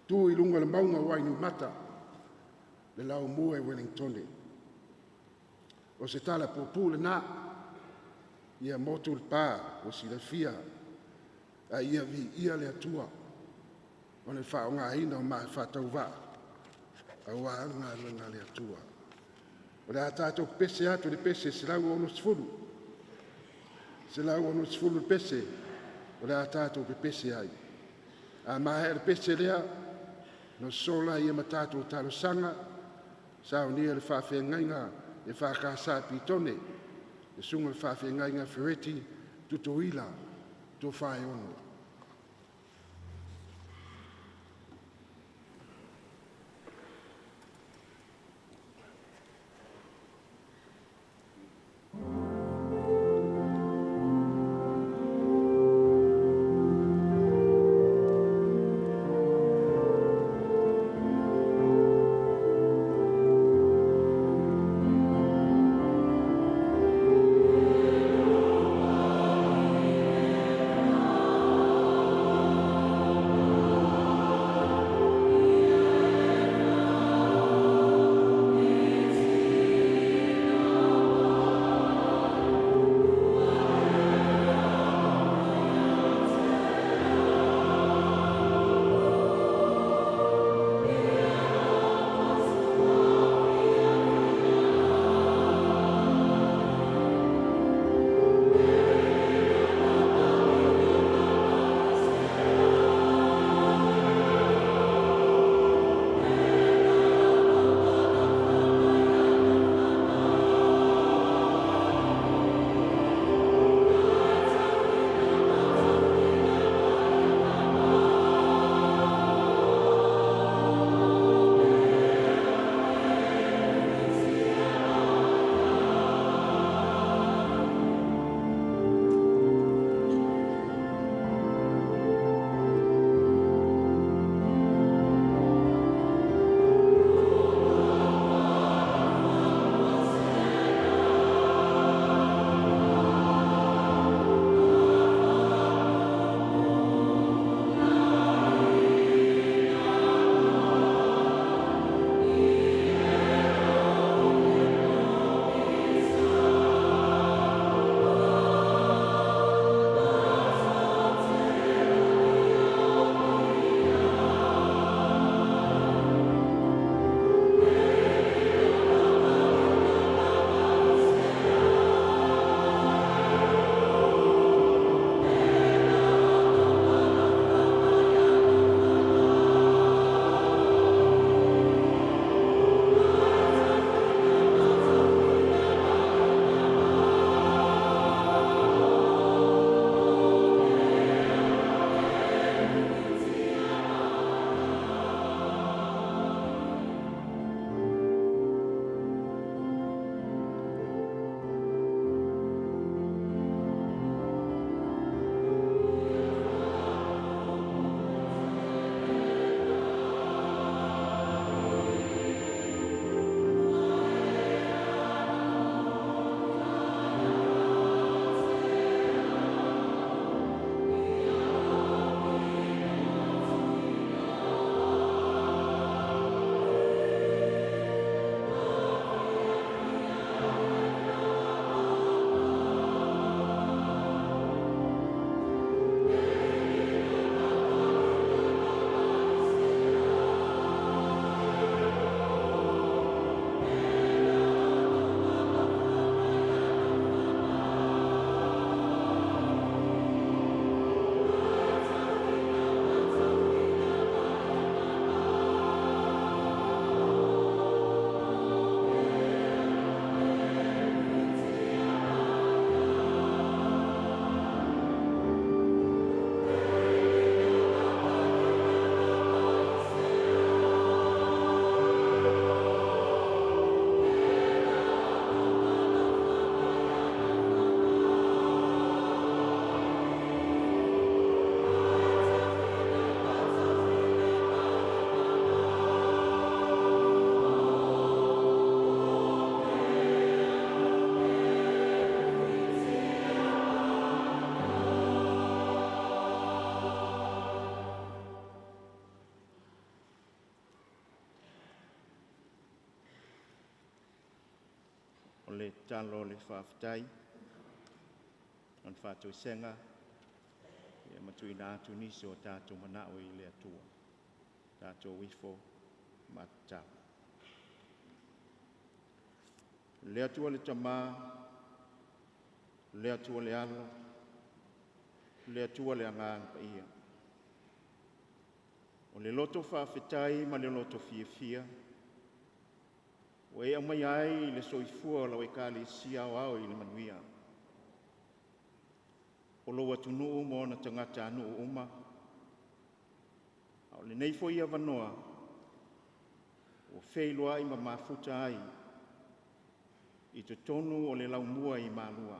tu i luga o le mauga o Wainumata, le Laumua i Ueligitone. O se tala puupuu lena, ia motu le pa ua silafia, a ia viia le Atua o le faaaogaina o ma faatauvaa aua le galuega a le Atua. O le a tatou pepese atu i le pese 160, 160 le pese o le a tatou pepese ai. A maea le pese lea, ona sosoo lea ma tatou talosaga, saunia e le faafeagaiga EFKS a Pitone, le susuga i le faafeagaiga Fereti Tutuila Tofaeono. O le tatalo o le faafetai o le faatoesega ia ma tuuina atu nisi o tatou manao i le Atua. Tatou ifo ma tatalo. Le Atua le Tamā, le Atua le Alo, le Atua le Agaga Paia. O le loto faafetai ma le loto fiafia ua e aumaia ai le soifua o lau Ekalesia Aoao i le manuia. O lou atunuu ma ona tagatanuu uma, a o lenei foi avanoa ua feiloai ma mafuta ai i totonu o le laumua i Malua.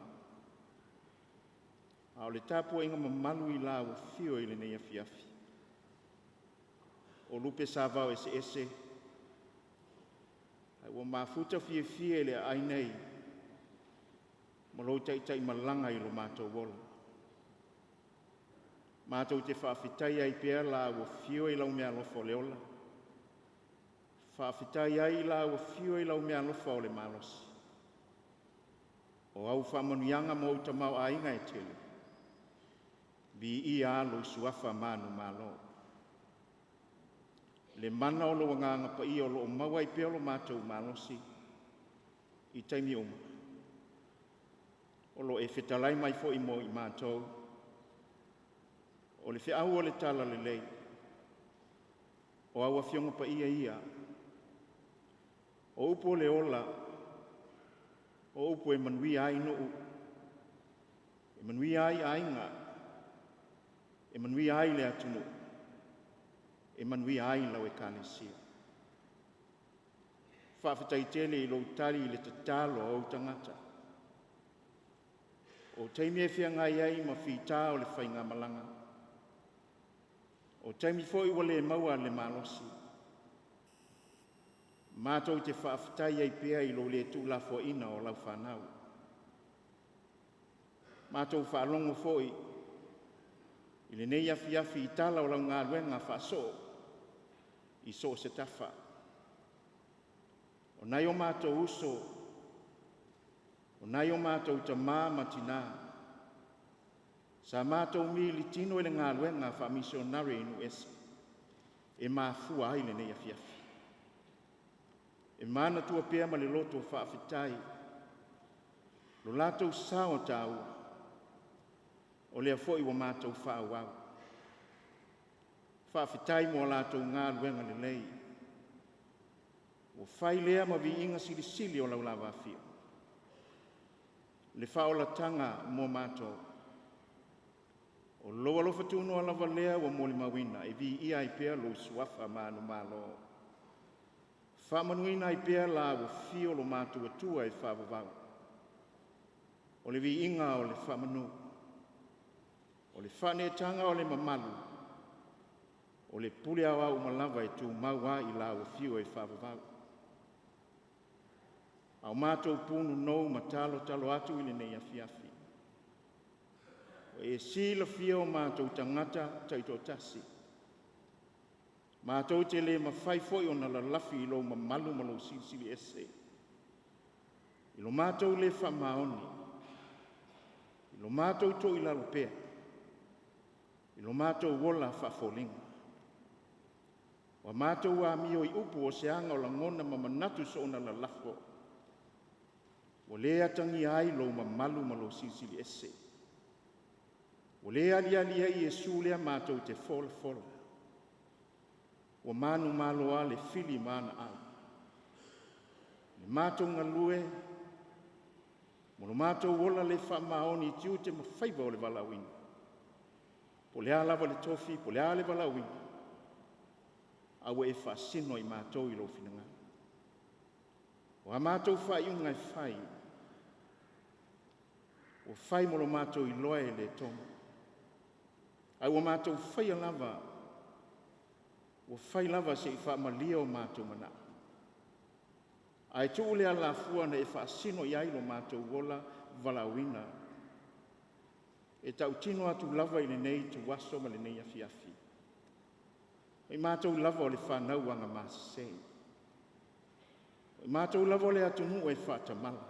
A o le tapuaiga mamalu i lau afio i lenei afiafi, o lupe savao eseese ae ua mafuta fiafia i le aai nei ma lou taitaimalaga i lo matou ola. Matou te faafetaia ai pea lau afio i lau meaalofa o le ola, faafetai ai i lau afio i lau meaalofa o le malosi. O au faamanuiaga ma ou tamaoaiga e tele, viia lou suafa manumalo. Le mana o lou Agaga Paia o lo o maua ai pea lo matou malosi i taimi uma, o lo o e fetalai mai foi mo i matou. O le feau o le talalelei, o au Afioga Paia ia, o upu o le ola, o upu e manuia ai nuu, e manuia ai aiga, e manuia ai le atunuu, e manuia ai lau Ekalesia. Faafetai tele i lou tali i le tatalo a ou tagata. O taimi e feagai ai ma fita o le faigamalaga, o taimi foi ua le maua le malosi, matou te faafetai ai pea i lou le tuulafoaiina o lau fanau. Matou faalogo foi i lenei afiafi i tala o lau galuega faasoo i so o se tafa. O nai o matou uso, o nai o matou tamā ma tinā, sa matou militino i le galuega faamisionare i nuu ese, e mafua ai lenei afiafi. E manatua pea ma le loto faafetai lo latou sao taua, o lea foi ua matou faaauau. Faafetai mo a latou galuega lelei, ua fai lea ma viiga silisili o lau lava Afio, le faaolataga mo matou. O lou alofa tunoa lava lea ua molimauina e viia ai pea lou suafa manumalo. Faamanuina ai pea lau afio lo matou Atua e faavavau. O le viiga o le faamanu, o le faaneetaga o le mamalu, o le pule aoao uma lava e tumau lava i lau afio e faavavau. A o matou punonou ma talotalo atu i lenei afiafi, ua e silafia o matou tagata taitoatasi. Matou te le mafai foi ona lalafi i lou mamalu ma lou silisili ese. I lo matou le faamaoni, i lo matou toilalo pea, i lo matou ola faafoliga. Ua matou amio i upu o se aga o lagona ma manatu soona lalafo, ua le atagia ai lou mamalu ma lou silisili ese. Ua le aliali ai Iesu lea matou te folafola. Ua manumalo lava le fili ma ana au. Le matou galue ma lo matou ola le faamaoni i tiute ma faiva o le valaauina. Po o le a lava le tofi, po o le a le valaauina, a ua e faasino i matou i lou finagalo. O a matou faaiuga e fai, ua fai mo lo matou iloa e le togo, ae ua matou faia lava, ua fai lava seʻi faamalie o matou manao. Ae tuu le alafua na e faasino i ai lo matou ola valaauina, e tautino atu lava i lenei ituaso ma lenei afiafi. O i matou lava o le fanau agamasese, o i matou lava o le atunuu e faatamala.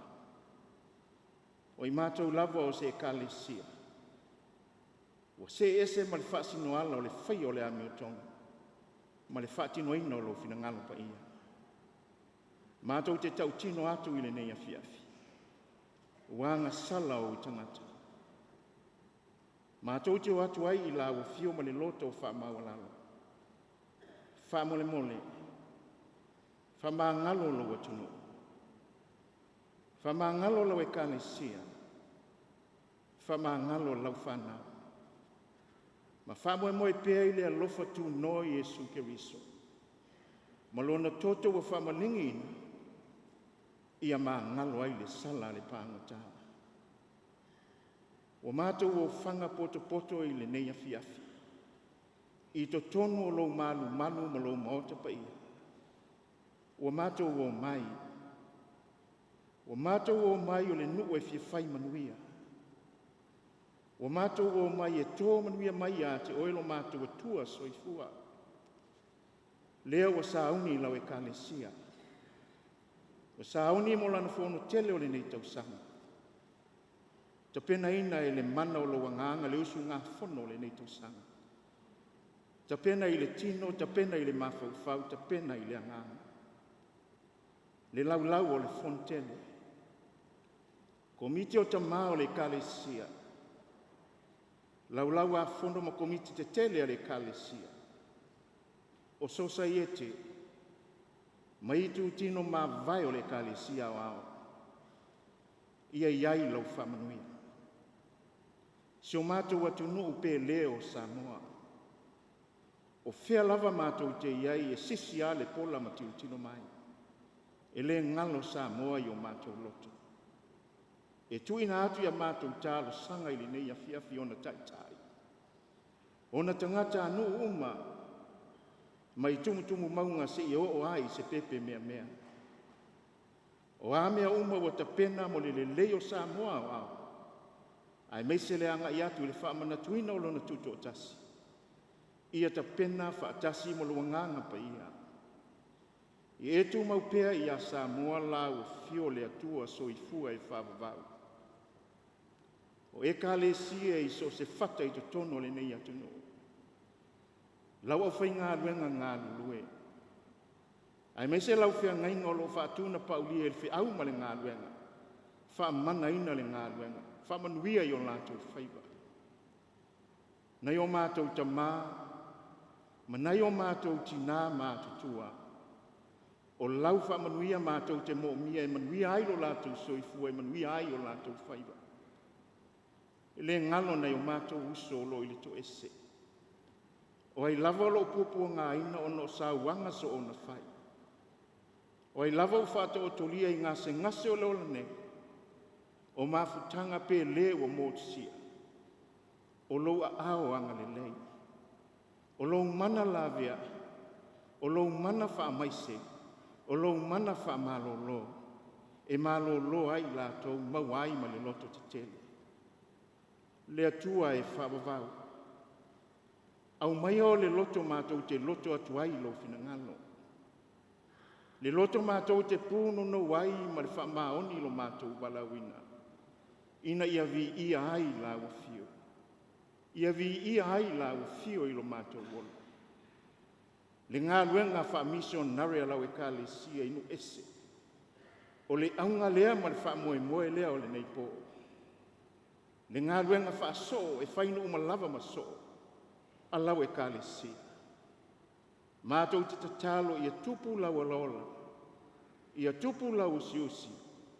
O i matou lava o se Ekalesia ua see ese ma le faasinoala o le faia o le amiotonu ma le faatinoina o lou finagalo paia. Matou te tautino atu i lenei afiafi, ua agasala ou tagata. Matou te o atu ai i lau afio ma le loto faamaualalo. Faamolemole, faamagalo lou atunuu, faamagalo lau Ekalesia, faamagalo lau fanau, ma faamoemoe pea i le alofa tunoa o Iesu Keriso ma Lona toto ua faamaligiina, ia magalo ai le sala a le pagota. Ua matou ofaga potopoto i lenei afiafi i totonu o lou malumalu ma lou maota paia, ua matou omai, ua matou omai o le nuu e fia fai manuia. Ua matou omai e to manuia mai ia te Oe lo matou Atua Soifua, lea ua sauni lau Ekalesia, ua sauni mo lana fonotele o lenei tausaga, tapenaina e le mana o lou Agaga le usugafono o lenei tausaga, tapena i le tino, tapena i le mafaufau, tapena i le agaga, le laulau o le fonotele, Komiti o Tama o le Ekalesia, Laulau-a-Fono ma Komiti tetele a le Ekalesia, o Sosaiete ma itutino mavae o le Ekalesia Aoao, ia i ai lau faamanuia. Si o matou atunuu pele o Samoa, o fea lava matou te i ai, e sisi lava le pola ma tilotilo mai, e le galo Samoa i o matou loto. E tuuina atu a matou talosaga i lenei afiafi i ona taitai, ona tagatanuu uma mai tumutumu mauga seia oo i se pepe meamea. O a mea uma ua tapena mo le lelei o Samoa aoao, aemaise le agai atu i le faamanatuina o Lona Tutoatasi, ia tapena faatasi ma lou Agaga Paia. Ia e tumau pea ia Samoa lau afio le Atua Soifua e faavavau. O Ekalesia i so o se fata i totonu o lenei atunuu, lau aufaigaluega galulue, aemaise lau feagaiga o lo o faatunapaulia i le feau ma le galuega, faamanaina le galuega, faamanuia i o latou faiva. Nai o matou tama ma nai o matou tina matutua, o lau faamanuia matou te moomia e manuia ai lo latou soifua, e manuia ai o latou faiva. E le galo nai o matou uso o lo o i le toese. O ai lava o lo o puapuagaina ona o sauaga soona fai, o ai lava ua faataotolia i gasegase o le ola nei, o mafutaga pe le ua motusia, o lou aao agalelei, o lou mana laveai, o lou mana faamaise, o lou mana faamalolo, e malolo ai i latou, maua ai ma le loto tetele. Le Atua e faavavau, aumaia o le loto matou te loto atu ai i lou finagalo, le loto matou te punonou ai ma le faamaoni i lo matou valaauina, ina ia viia ai lau afio, ia viia ai lau afio i lo matou ola. Le galuega faamisionare a lau Ekalesia i nuu ese, o le auga lea ma le faamoemoe lea o lenei po. Le galuega faasoo e fai i nuu ma lava ma soo a lau Ekalesia. Matou te tatalo ia tupu lau olaola, ia tupu lau usiusi,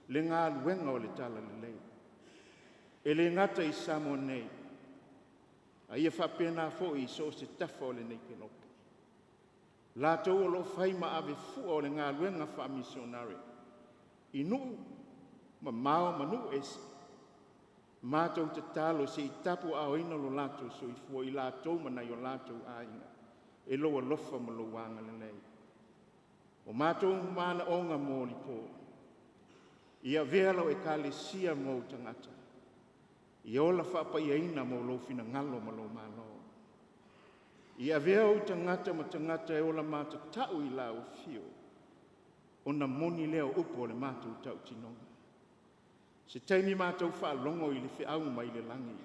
le galuega o le Talalelei. E le gata i Samoa nei, a ia faapena foi i so o se tafa o lenei kelope. Latou o lo o fai ma ave fua o le galuega faamisionare i nuu mamao ma nuu ese, matou tatalo se i tapuaaoina lo latou soifua, i latou ma nai o latou aiga, e lou alofa ma lou agalelei. O matou manaoga molipo, ia avea lau Ekalesia ma ou tagata, ia ola faapaiaina mo lou finagalo ma lou malo. Ia avea ou tagata ma tagata e ola matatau i lau afio, ona moni lea o upu o le matou tautinoga. Se taimi matou faalogo i le feau mai le lagi.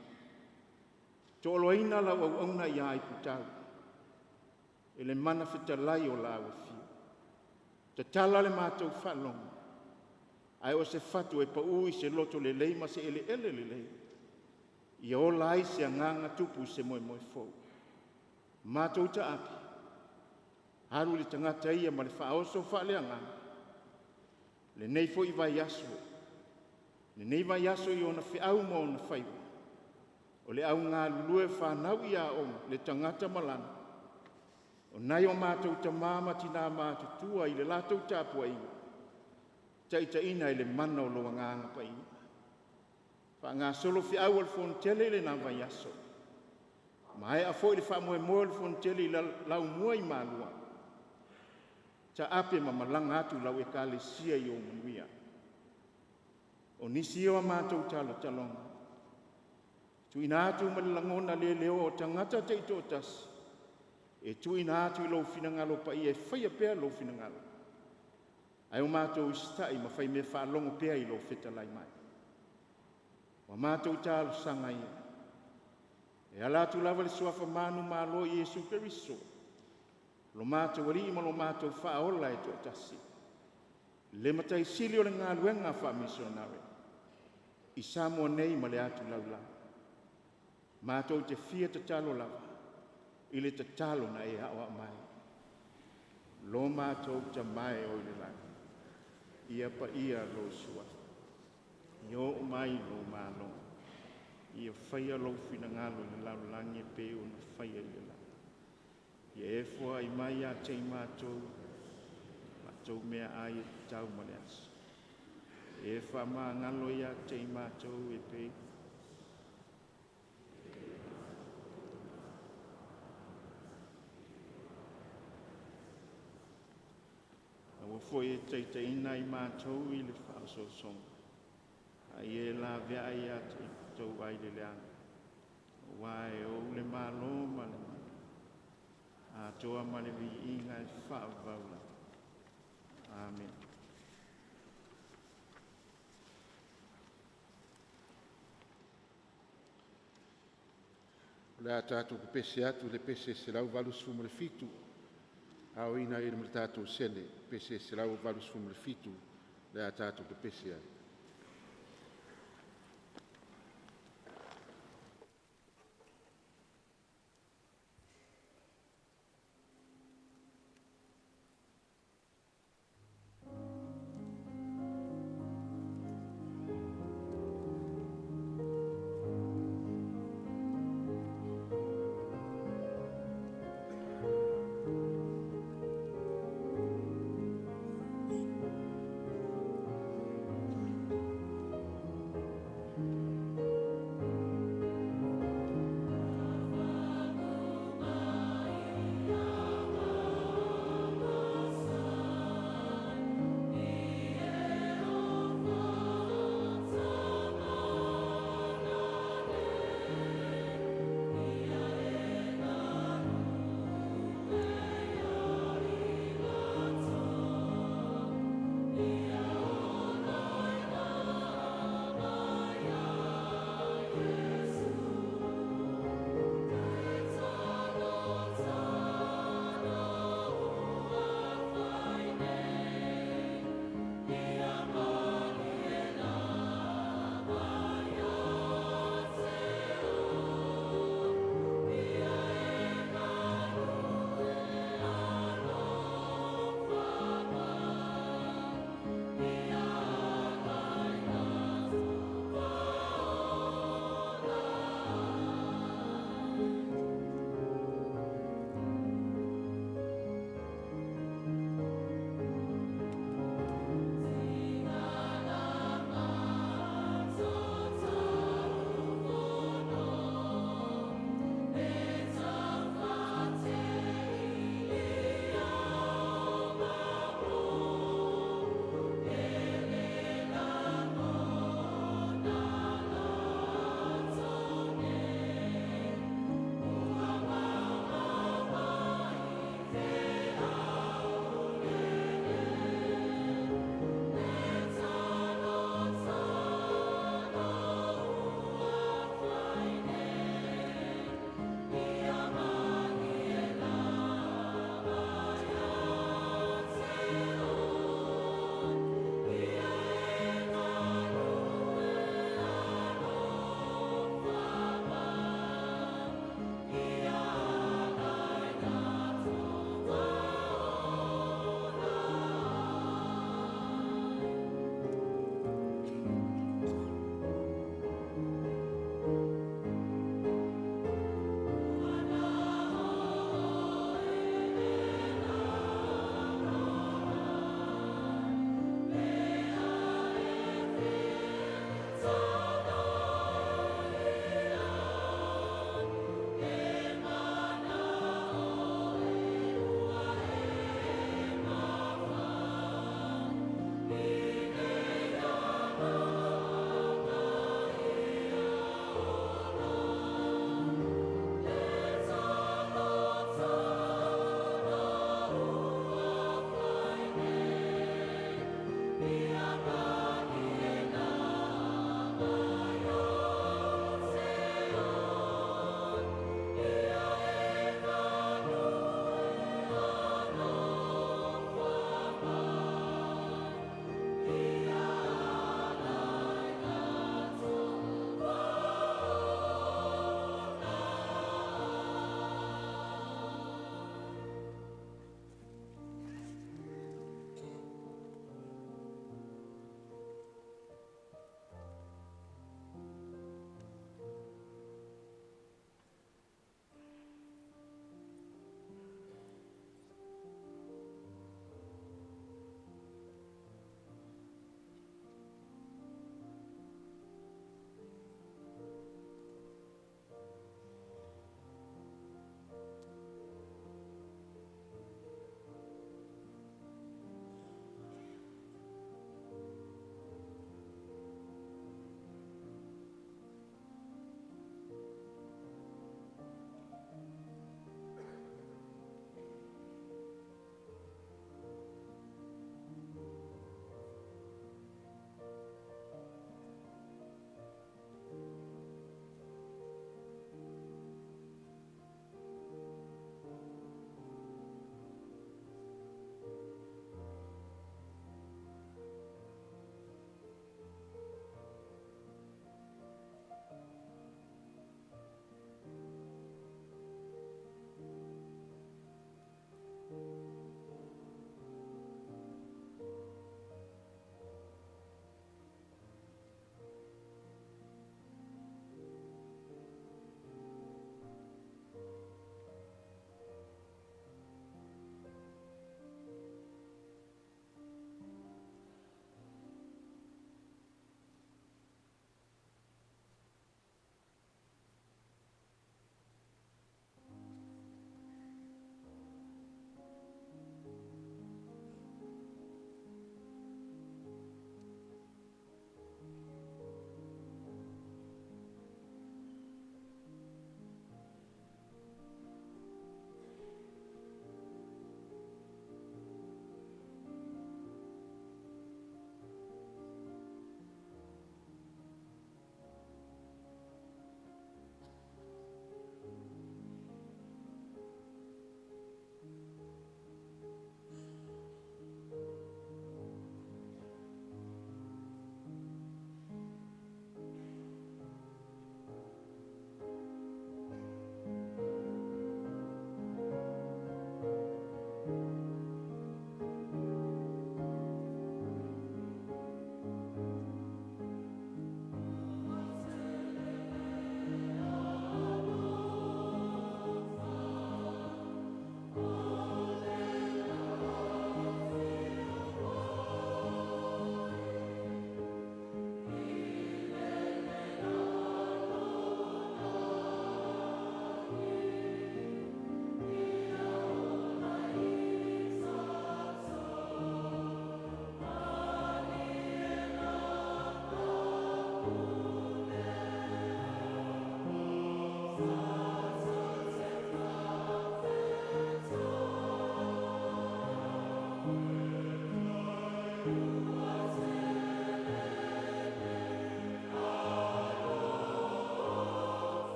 Toaloaina lau auauna ia Aiputau e le mana fetalai o lau afio. Tatala le matou faalogo ae o se fatu e pau i se loto lelei ma se eleele lelei, ia ola ai se agaga tupu i se moemoe fou. Matou taape, alu le tagata ia ma le faaoso faaleagaga lenei foi vaiaso, lenei vaiaso i ona feau ma ona faiva, o le au galulue fanau i aoga, le tagata ma lana. O nai o matou tama ma tina matutua i le latou tapuaiga, taitaiina e le mana o lou Agaga Paia. Faagasolo feau o le Fonotele i lena vaiaso, maea foi le faamoemoe o le Fonotele i Laumua i Malua, taape ma malaga atu lau Ekalesia i ou manuia. O nisi ia o a matou talatalaga tuuina atu ma le lagona le leoa o tagata taitoatasi e tuuina atu i lou finagalo paia e faia pea lou finagalo, ae o matou usitai ma faimea faalogo pea i lou fetalai mai. Ua matou talosaga ia e ala atu lava i le suafa manumalo o Iesu Keriso, lo matou Alii ma lo matou Faaola e toatasi, le Matai Sili o le galuega faamisionare i Samoa nei ma le atu lalolagi. Matou te fia tatalo lava i le tatalo na e aoao mai. Lo matou Tama e oi le lagi, ia paia lou Suafa, ia oo mai lou malo, ia faia lou finagalo i le lalolagi e pei ona faia i le lagi. Ia e foai mai ia te i matou matou meaai e tatau mo le aso. E faamagalo ia te i matou e pei Aua foi e te taitaiina i matou i le faaosoosoga, a ia e laveai ia te i matou ai le leaga, aua e ou le Malo ma le mana, atoa ma le viiga e faavavau lava. Amene. O le a tatou pepese atu i le pese 187, aoina ai ma le tatou sele. Pese 187 le a tatou pepese ai.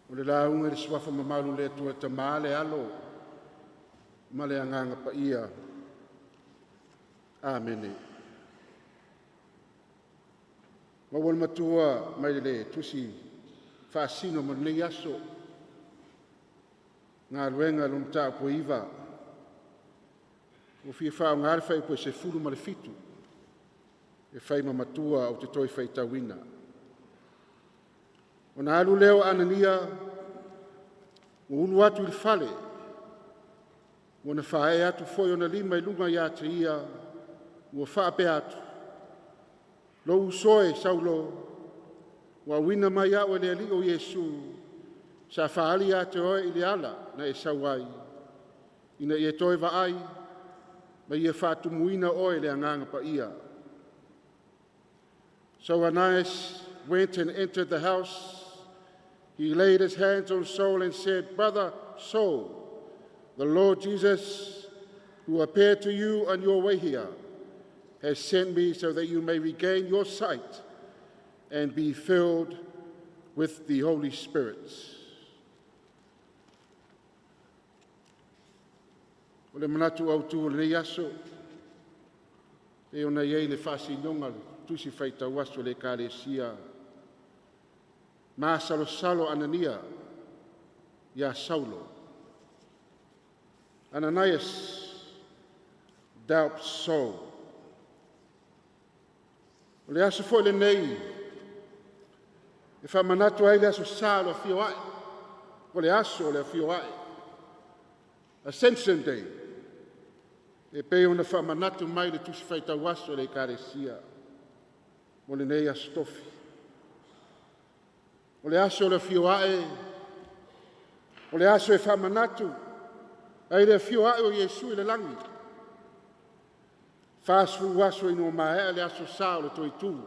O le lauga i le suafa mamalu o le Atua e Tamā le Alo ma le Agaga Paia. Amene. Maua le matua mai le tusi faasino mo lenei aso, galuega lona mataupu e 9, ua fia faaaoga le fuaiupu e 17 e fai ma matua ou te toe faitauina. Ona alu lea o Anania ua ulu atu i le fale, ua na faaee atu foi ona lima i luga ia te ia, ua faapea atu, ‘Lou uso e Saulo, ua auina mai au e le Alii o Iesu, sa faaali ia te oe i le ala na e sau ai, ina ia e toe vaai, ma ia faatumuina oe i le Agaga Paia.’ So Ananias went and entered the house. He laid his hands on Saul and said, Brother Saul, the Lord Jesus, who appeared to you on your way here, has sent me so that you may regain your sight and be filled with the Holy Spirit. O le manatu autu o lenei aso, e ona i ai le faasinoga le tusi faitau aso le Ekalesia, masalosalo Anania ia Saulo. Ananias doubts Saul. O le aso foi lenei, e faamanatu ai le aso sa o le afio ae, o le aso o le afio ae, Ascension Day, e pei ona faamanatu mai le tusi faitau aso a le Ekalesia mo lenei aso tofi. O le aso o le afio ae, o le aso e faamanatu ai le afio ae o Iesu i le lagi, 40 aso ina ua maea le aso sa o le toe-tu,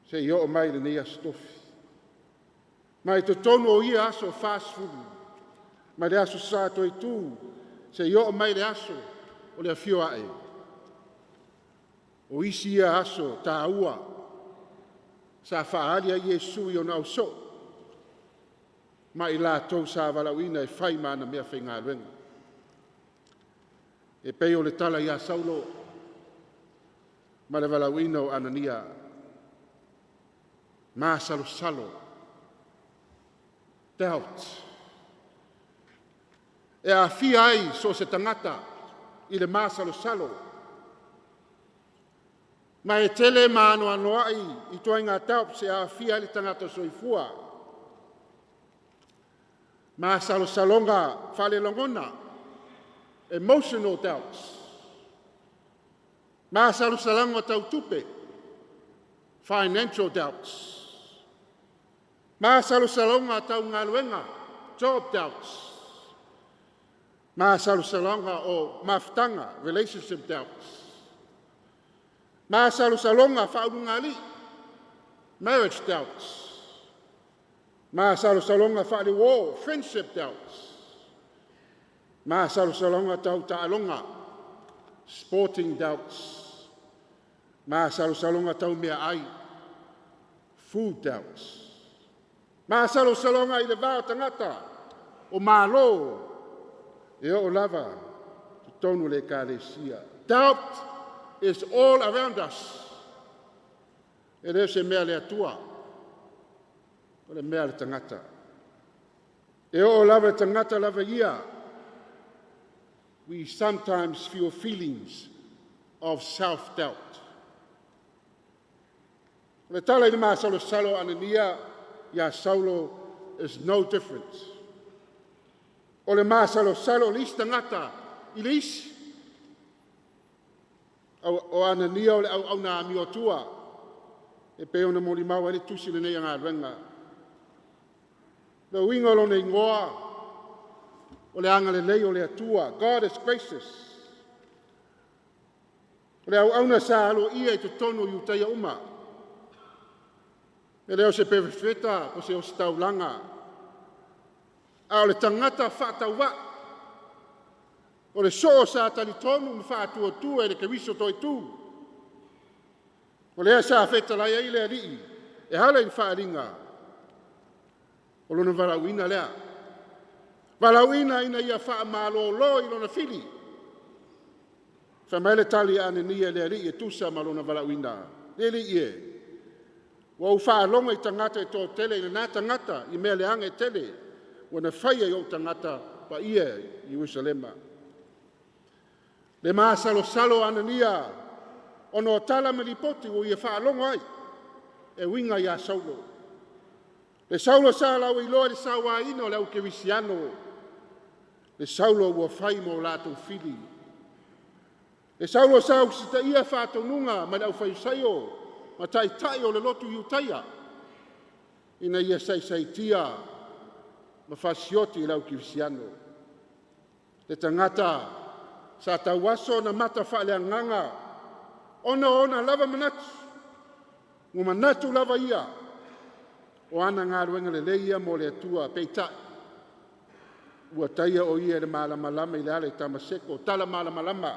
seia oo mai lenei aso tofi. Ma i totonu o ia aso 40, mai le aso sa toe-tu, seia oo mai le aso o le afio ae, o isi ia aso taua sa faaali ai Iesu i ona ausoo ma i latou sa valaauina e fai ma ana meafaigaluega. E pei o le tala ia Saulo ma le valaauina o Anania, masalosalo, doubt. E aafia ai so o se tagata i le masalosalo, ma e tele ma anoanoai ituaiga doubts e aafia ai le tagata soifua. Masalosaloga faalelagona, emotional doubts. Masalosaloga tau tupe, financial doubts. Masalosaloga tau galuega, job doubts. Masalosaloga o mafutaga, relationship doubts. Masalosaloga faaulugalii, marriage doubts. Masalosaloga faaleuo, friendship doubts. Masalosaloga tau taaloga, sporting doubts. Masalosaloga tau meaai, food doubts. Masalosaloga i le va o tagata, o Malo, e oo lava i totonu o le ekalesia. Doubt is all around us. E le o se mea a le Atua, o le mea a le tagata. E oo lava i le tagata lava ia, we sometimes feel feelings of self-doubt. O le tala i le masalosalo o Anania ia Saulo is no different. O le masalosalo o le isi tagata i le isi. O Anania o le auauna amiotua e pei ona molimau ai le tusi lenei a galuega. Le uiga o lona igoa, o le agalelei o le Atua. God is gracious. O le auauna sa aloaia i totonu o Iutaia uma. E le o se perofeta o se ositaulaga, a o le tagata faatauvaa. O le soo sa talitonu ma faatuatua i le Keriso toaitu. O lea sa fetalai ai le Alii e ala i le faaaliga o lona valaauina lea. Valaauina ina ia faamalolo i lona fili. Fai mai le tali a Anania i le Alii e tusa ma lona valaauina. Le Alii e, ua ou faalogo i tagata e toatele i lena tagata i mea leaga e tele, ua na faia i ou tagata paia i Ierusalema. Le masalosalo o Anania, ona o tala ma lipoti ua ia faalogo ai, e uiga ia Saulo. Le Saulo sa lauiloa i le sauaina o le au kerisiano, le Saulo ua fai ma o latou fili. Le Saulo sa usitaia faatonuga mai le aufaiusaio ma taitai o le lotu Iutaia, ina ia saisaitia ma fasioti i le au kerisiano. Le tagata sa tauaso ona mata faaleagaga ona o ona lava manatu, ua manatu lava ia o ana galuega lelei ia mo le Atua, peitai, ua taia o ia i le malamalama i le ala i Tamaseko, tala malamalama,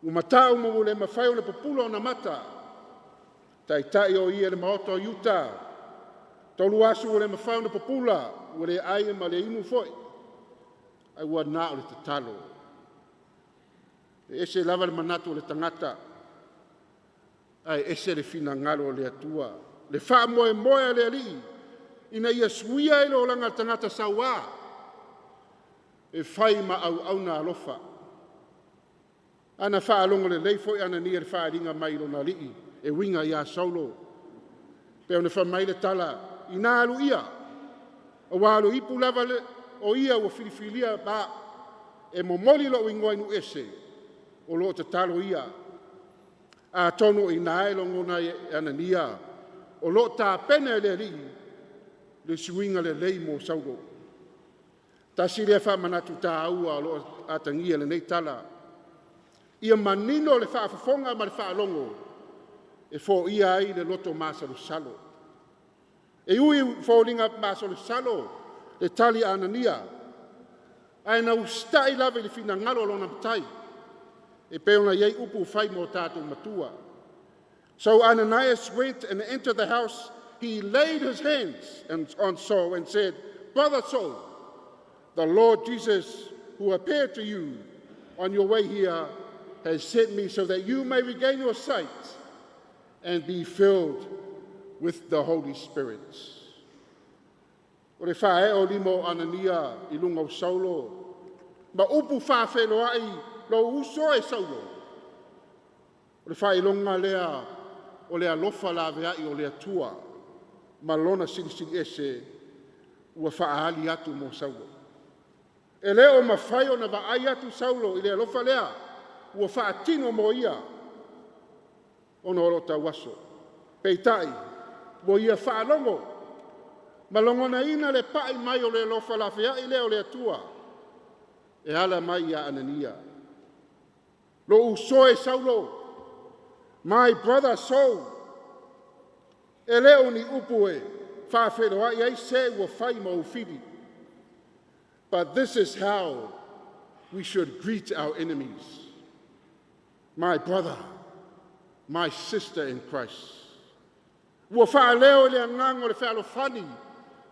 ua matau ma ua le mafai ona pupula ona mata, taitai o ia i le maota o Iuta, 3 aso ua le mafai ona pupula, ua le ai ma le inu foi, ae ua na o le tatalo. E ese lava le manatu o le tagata, ae ese le finagalo o le Atua. Le faamoemoe a le Alii, ina ia suia ai le olaga o le tagata sauā, e fai ma auauna alofa. Ana faalogo lelei foi Anania i le faaaliga mai lona alii e uiga ia Saulo. Pe ona fai mai le tala, ina alu ia, aua o le ipu lava le, o ia ua filifilia ma e momoli lou igoa i nuu ese, o lo o tatalo ia. Atonu o i ina e logona ai e Anania, o lo o tapena e le Alii le suiga lelei mo Saulo. Tasi lea faamanatu taua o lo o atagia i lenei tala. Ia manino le faafofoga ma le faalogo e foia ai le loto masalosalo. E ui i foliga masalosalo le tali a Anania, ae na usitai lava i le finagalo o lona matai, e pei ona i ai upu fai mo tatou matua. So Ananias went and entered the house. He laid his hands on Saul and said, "Brother Saul, the Lord Jesus, who appeared to you on your way here, has sent me so that you may regain your sight and be filled with the Holy Spirit." O le faaee o lima o Anania i luga o Saulo, ma upu faafeiloai lou uso e Saulo. O le faailoga lea o le alofa laveai o le Atua ma lona silisili ese ua faaali atu mo Saulo. E le o mafai ona vaai atu Saulo i le alofa lea ua faatino mo ia ona o lo tauaso. Peitai, ua ia faalogo ma logonaina le pai mai o le alofa laveai lea o le Atua. E ala mai ia Anania. Lou uso e Saulo, my brother Saul, e le o ni upu e faafeiloai ai se ua fai ma ou fili. But this is how we should greet our enemies. My brother, my sister in Christ. Ua faaleo i le agaga o le fealofani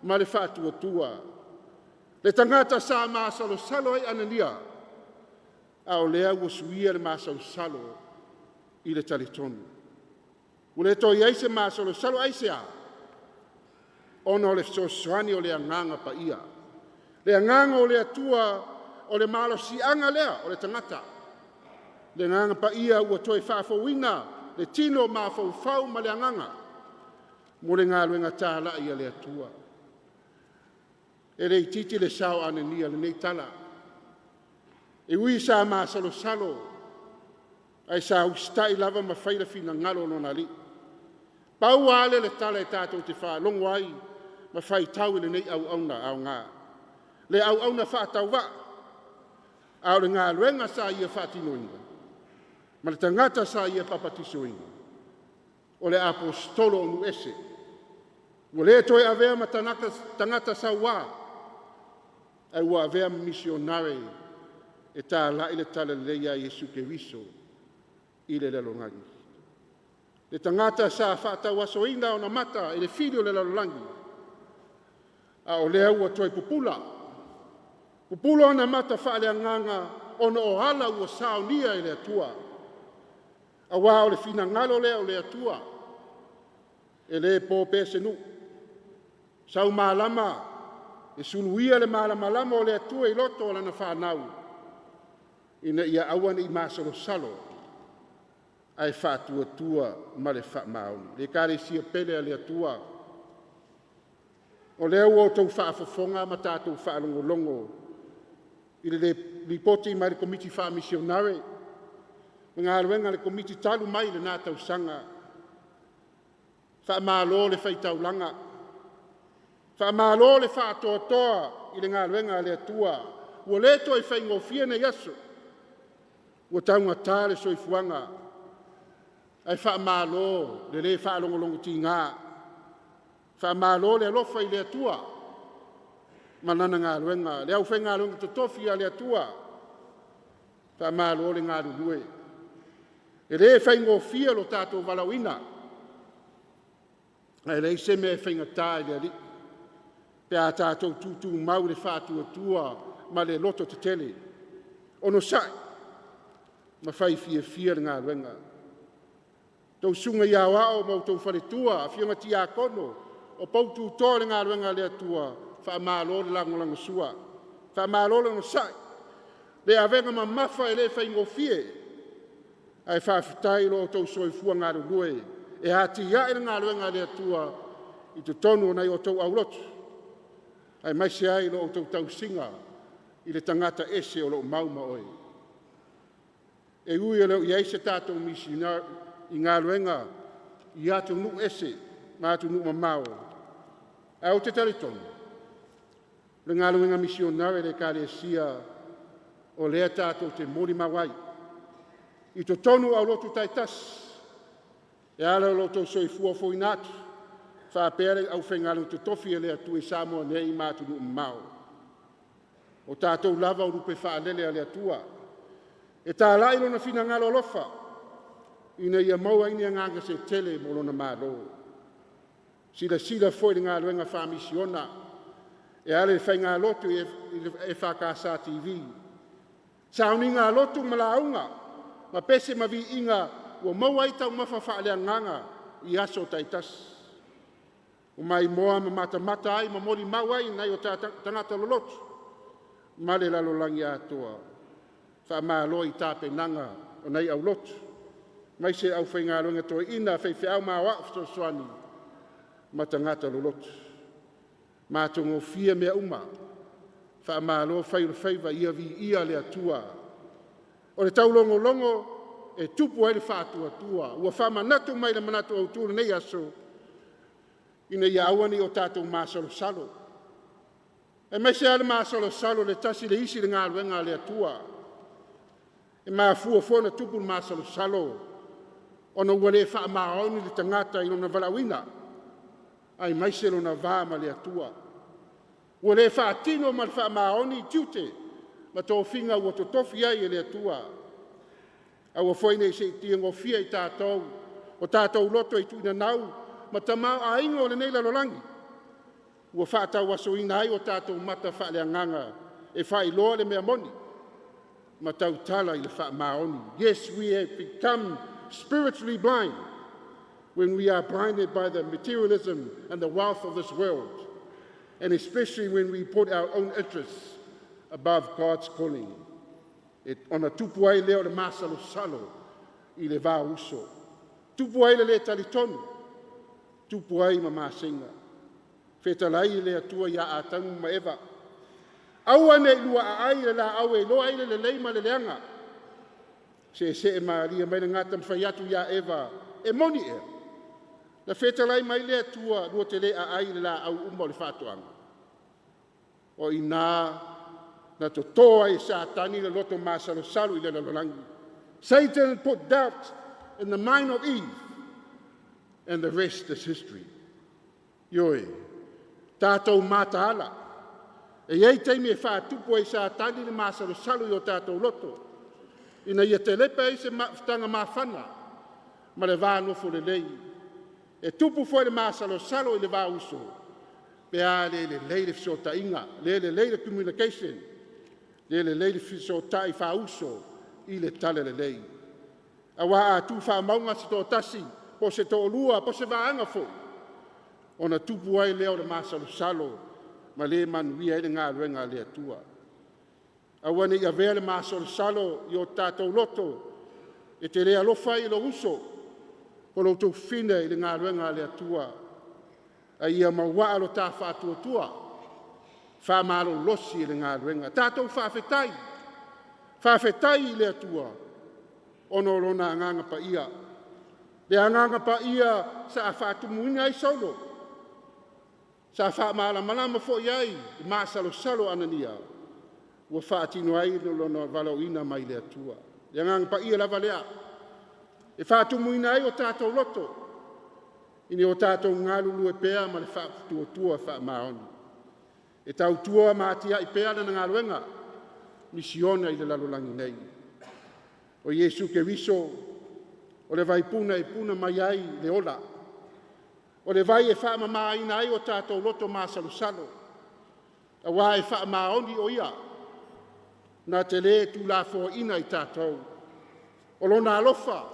ma le faatuatua. Le tagata sa masalosalo ai Anania, a o lea ua suia le masalosalo i le talitonu. Ua le toe i ai se masalosalo aisea? Ona o le fesoasoani o le agaga paia. Le agaga o le Atua o le malosiaga lea o le tagata. Le agaga paia ua toe faafouina le tino mafaufau ma le agaga mo le galuega talai a le Atua. E le itiiti le sao o Anania i lenei tala. E ui sa masalosalo, ae sa usitai lava ma fai le finagalo o lona alii. Pau lava lea o le tala e tatou te faalogo ai ma faitau i lenei auauna aoga. Le auauna faatauvaa, a o le galuega sa ia faatinoina, ma le tagata sa ia papatisoina, o le aposetolo o nuu ese. Ua le toe avea ma tagata sauā, ae ua avea ma misionare e talai le talalelei ia Iesu Keriso i le lalolagi. Le tagata sa faatauasoina ona mata i le fili o le lalolagi, a o lea ua toe pupula. Pupula ona mata faaleagaga ona o ala ua saonia e le Atua. Aua o le finagalo lea o le Atua, e le po pea se nuu. Sau malama e suluia le malamalama o le Atua i loto o lana fanau, ina ia aua ne i masalosalo, ae faatuatua ma le faamaoni. Le Ekalesia pele a le Atua, o lea ua outou faafofoga ma tatou faalogologo i le lipoti mai le Komiti Faamisionare, le galuega a le Komiti talu mai lena tausaga. Faamalo le faitaulaga, faamalo le faatoatoa i le galuega a le Atua. Ua le toe faigofie nei aso, ua taugata le soifuaga, ae faamalo le le faalogologotiga, faamalo le alofa i le Atua ma lana galuega, le aufaigaluega totofi a le Atua, faamalo le galulue. E le faigofie lo tatou valaauina, ae leai se mea e faigata i le Alii, pe a tatou tutumau i le faatuatua ma le loto tetele, onosai ma fai fiafia le galuega. Tou susuga i aoao ma outou faletua, afioga tiakono, o poutu toa le galuega a le Atua, faamalo le lagolagosua, faamalo le onosai, le avega mamafa e le faigofie, ae faafetai i lo outou soifua galulue e atiae le galuega a le Atua i totonu o nai o outou aulotu, aemaise ai lo outou tausiga i le tagata ese o lo o mau ma oe. E ui e le o i ai se tatou misina i galuega i atunuu ese ma atunuu mamao, ae ou te talitonu, le galuega misionare a le Ekalesia o lea tatou te molimau ai. I totonu o aulotu taitasi, e ala i lo outou soifua fofoina atu, faapea le aufaigaluega totofi a le Atua i Samoa nei ma atunuu mamao. O tatou lava o lupe faalele a le Atua, e talai lona finagalo alofa, ina ia maua ai ni agaga se tele mo lona Malo. Silasila foi i le galuega faamisiona, e ala i le faigalotu i le EFKS TV, sauniga lotu ma lauga, ma pese ma viiga ua maua ai taumafa faaleagaga i aso taitasi. Ua maimoa ma matamata ai ma molimau ai nai o tagata lolotu ma le lalolagi atoa. Faamalo i tapenaga o nai aulotu, aemaise aufaigaluega toeaina, faifeau ma aoao fesoasoani ma tagata lolotu. Matagofie mea uma, faamalo fai o le faiva, ia viia le Atua. O le taulogologo e tupu ai le faatuatua, ua faamanatu mai le manatu autu o lenei aso, ina ia aua ne i o tatou masalosalo. E maise lava le masalosalo o le tasi i le isi i le galuega a le Atua. E mafua foi ona tupu le masalosalo ona ua le faamaoni le tagata i lona valaauina, aemaise lona va ma le Atua. Ua le faatino ma le faamaoni tiute ma tofiga ua totofi ai e le Atua. Aua foi ne i seetia gofie i tatou o tatou loto i tuinanau ma tamaoaiga o lenei lalolagi, ua faatauasoina ai o tatou mata faaleagaga e faailoa le mea moni ma tautala i le faamaoni. Yes, we have become spiritually blind when we are blinded by the materialism and the wealth of this world, and especially when we put our own interests above God's calling. E ona tupu ai lea o le masalosalo i le va uso, tupu ai le le talitonu, tupu ai ma masega. Fetalai le Atua ia Atamu ma Eva, aua ne i lua aai i le laau e iloa ai le lelei ma le leaga. Seesee malie mai le gata ma fai atu ia Eva, e moni ea, na fetalai mai le Atua lua te le aai i le laau uma o le faatoaga? O i ina na toto ai e Satani le loto masalosalo i le lalolagi. Satan put doubt in the mind of Eve, and the rest is history. Ioe, tatou mataala, e i ai taimi e faatupu ai e Satani le masalosalo i o tatou loto, ina ia telepa ai se mafutaga mafana ma le va nofo lelei. E tupu foi le masalosalo i le va uso, pe a le lelei le fesootaiga, le lelei le communication, le lelei le fesootai faauso i le talalelei. Aua a tu faamauga se toatasi, po o se toalua, po o se vaega foi, ona tupu ai lea o le masalosalo ma le manuia ai le galuega a le Atua. Aua ne i avea le masalosalo i o tatou loto e te le alofa ai i lou uso po o lou tuafafine i le galuega a le Atua, a ia mauaa lo ta faatuatua, faamalolosi i le galuega. Tatou faafetai, faafetai i le Atua ona o Lona Agaga Paia, le Agaga Paia sa faatumuina ai Saulo, sa faamalamalama foi ai le masalosalo o Anania, ua faatino ai lona valaauina mai le Atua. Le Agaga Paia lava lea e faatumuina ai o tatou loto, ina ia o tatou galulue pea ma le faatuatua faamaoni, e tautua ma atiae pea lana galuega misiona i le lalolagi nei. O Iesu Keriso o le vaipuna e puna mai ai le ola, o le vai e faamamaina ai o tatou loto masalosalo, aua e faamaoni o Ia, na te le tuulafoaiina i tatou. O Lona alofa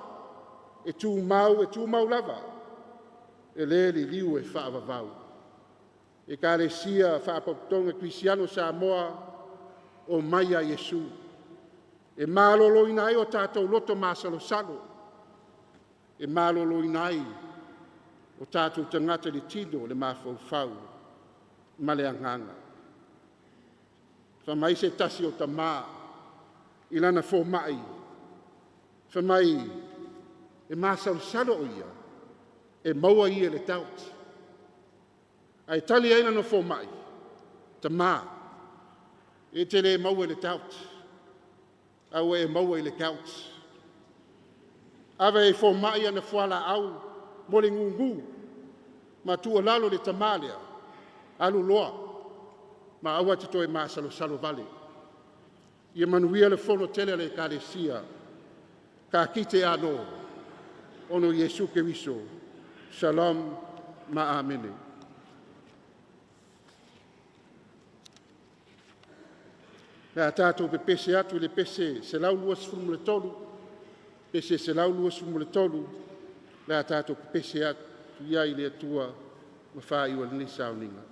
e tumau e tumau lava, e le liliu e faavavau. Ekalesia Faalapotopotoga Kerisiano i Samoa, omai ia Iesu e maloloina ai o tatou loto masalosalo, e maloloina ai o tatou tagata i le tino, le mafaufau ma le agaga. Fai mai se tasi o tama i lana fomai, fai mai e masalosalo o ia e maua ia i le gout. Ae tali ai lana fomai, “Tama, e te le maua i le doubt, ae ua e maua i le gout.” Ave e fomai ana fualaau mo le gugu ma tuualalo i le tama lea, alu loa ma aua e te toe masalosalo vale. Ia manuia le fono tele a le Ekalesia. Ka kite anō, ona o Iesu Keriso. Shalom ma Amene. Pe a tatou pepese atu i le pese 123, pese 123, o le a tatou pepese atu i ai i le Atua ma faaiu ai lenei sauniga.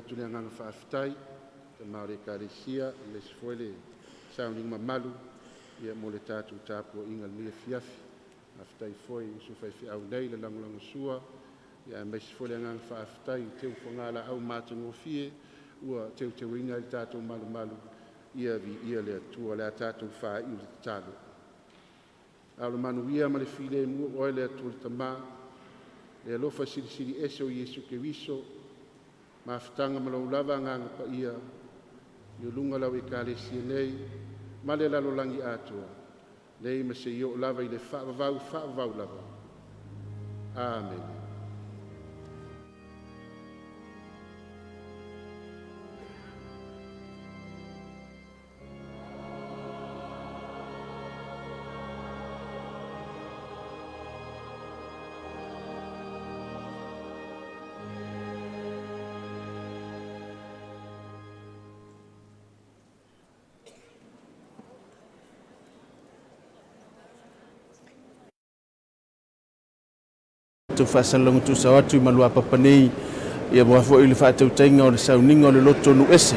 atu le agaga faafetai tama o le Ekalesia aemaise foi le sauniga mamalu ia mo le tatou tapuaiga i lenei afiafi. Faafetai foi i uso faifeau nei le lagolagosua ia aemaise foi le agaga faafetai i teu fogalaau matagofie ua teuteuina ai le tatou malumalu. Ia viia le Atua. O le a tatou faaiu i le tatalo. A o le manuia ma le filemu o oe le Atua le Tama, le alofa silisili ese o Iesu Keriso, mafutaga ma lou lava Agaga Paia, i luga o lau Ekalesia nei ma le lalolagi atoa, nei ma seia oo lava i le faavavau faavavau lava. Amene. Tatou faasalaloga tuusao atu i maluapapa nei ia aua foi le faatautaiga o le sauniga o le loto nuu ese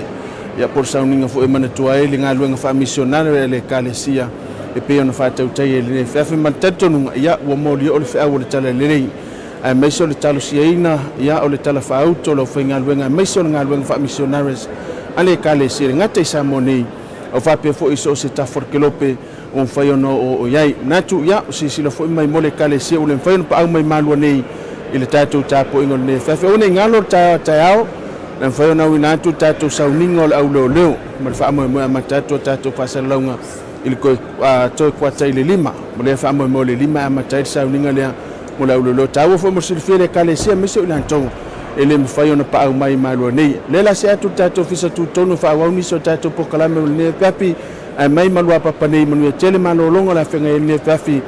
ia po o le sauniga foi e manatua ai le galuega faamisionare a le Ekalesia e pei ona faatautaia i lenei afiafi. Ma le talitonuga ia ua molioo le feau o le Talalelei aemaise o le talosiaina ia o le tala faauto o le aufaigaluega aemaise o le galuega faamisionares a le Ekalesia e le gata i Samoa nei ao faapea foi i so o se tafa o le kelope ua mafai ona oo i ai. Manatu ia, o silasila foi mai mo le Ekalesia ua le mafai ona paau mai malua nei i le tatou tapuaiga o lenei afiafi. Aua ne i galo le taeao, le mafai ona auina atu le tatou sauniga o le auleoleo ma le faamoemoe amata atu a tatou faasalalauga i le toe kuata i le 5. Mo lea faamoemoe o le 5 e amata ai le sauniga lea mo le auleoleo. Taua foi mo le silafia e le Ekalesia aemaise o i latou e le mafai ona paau mai i malua nei. O lea la see atu le tatou ofisa tutotonu e faaauau nisi o tatou polokalame o lenei afiafi ae mai maluapapa nei manuia tele malologa o le afega i lenei afiafi.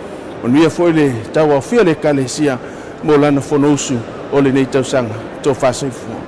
Manuia foi le tauaofia o le Ekalesia mo lana fonousu o lenei tausaga. Tofa soifua.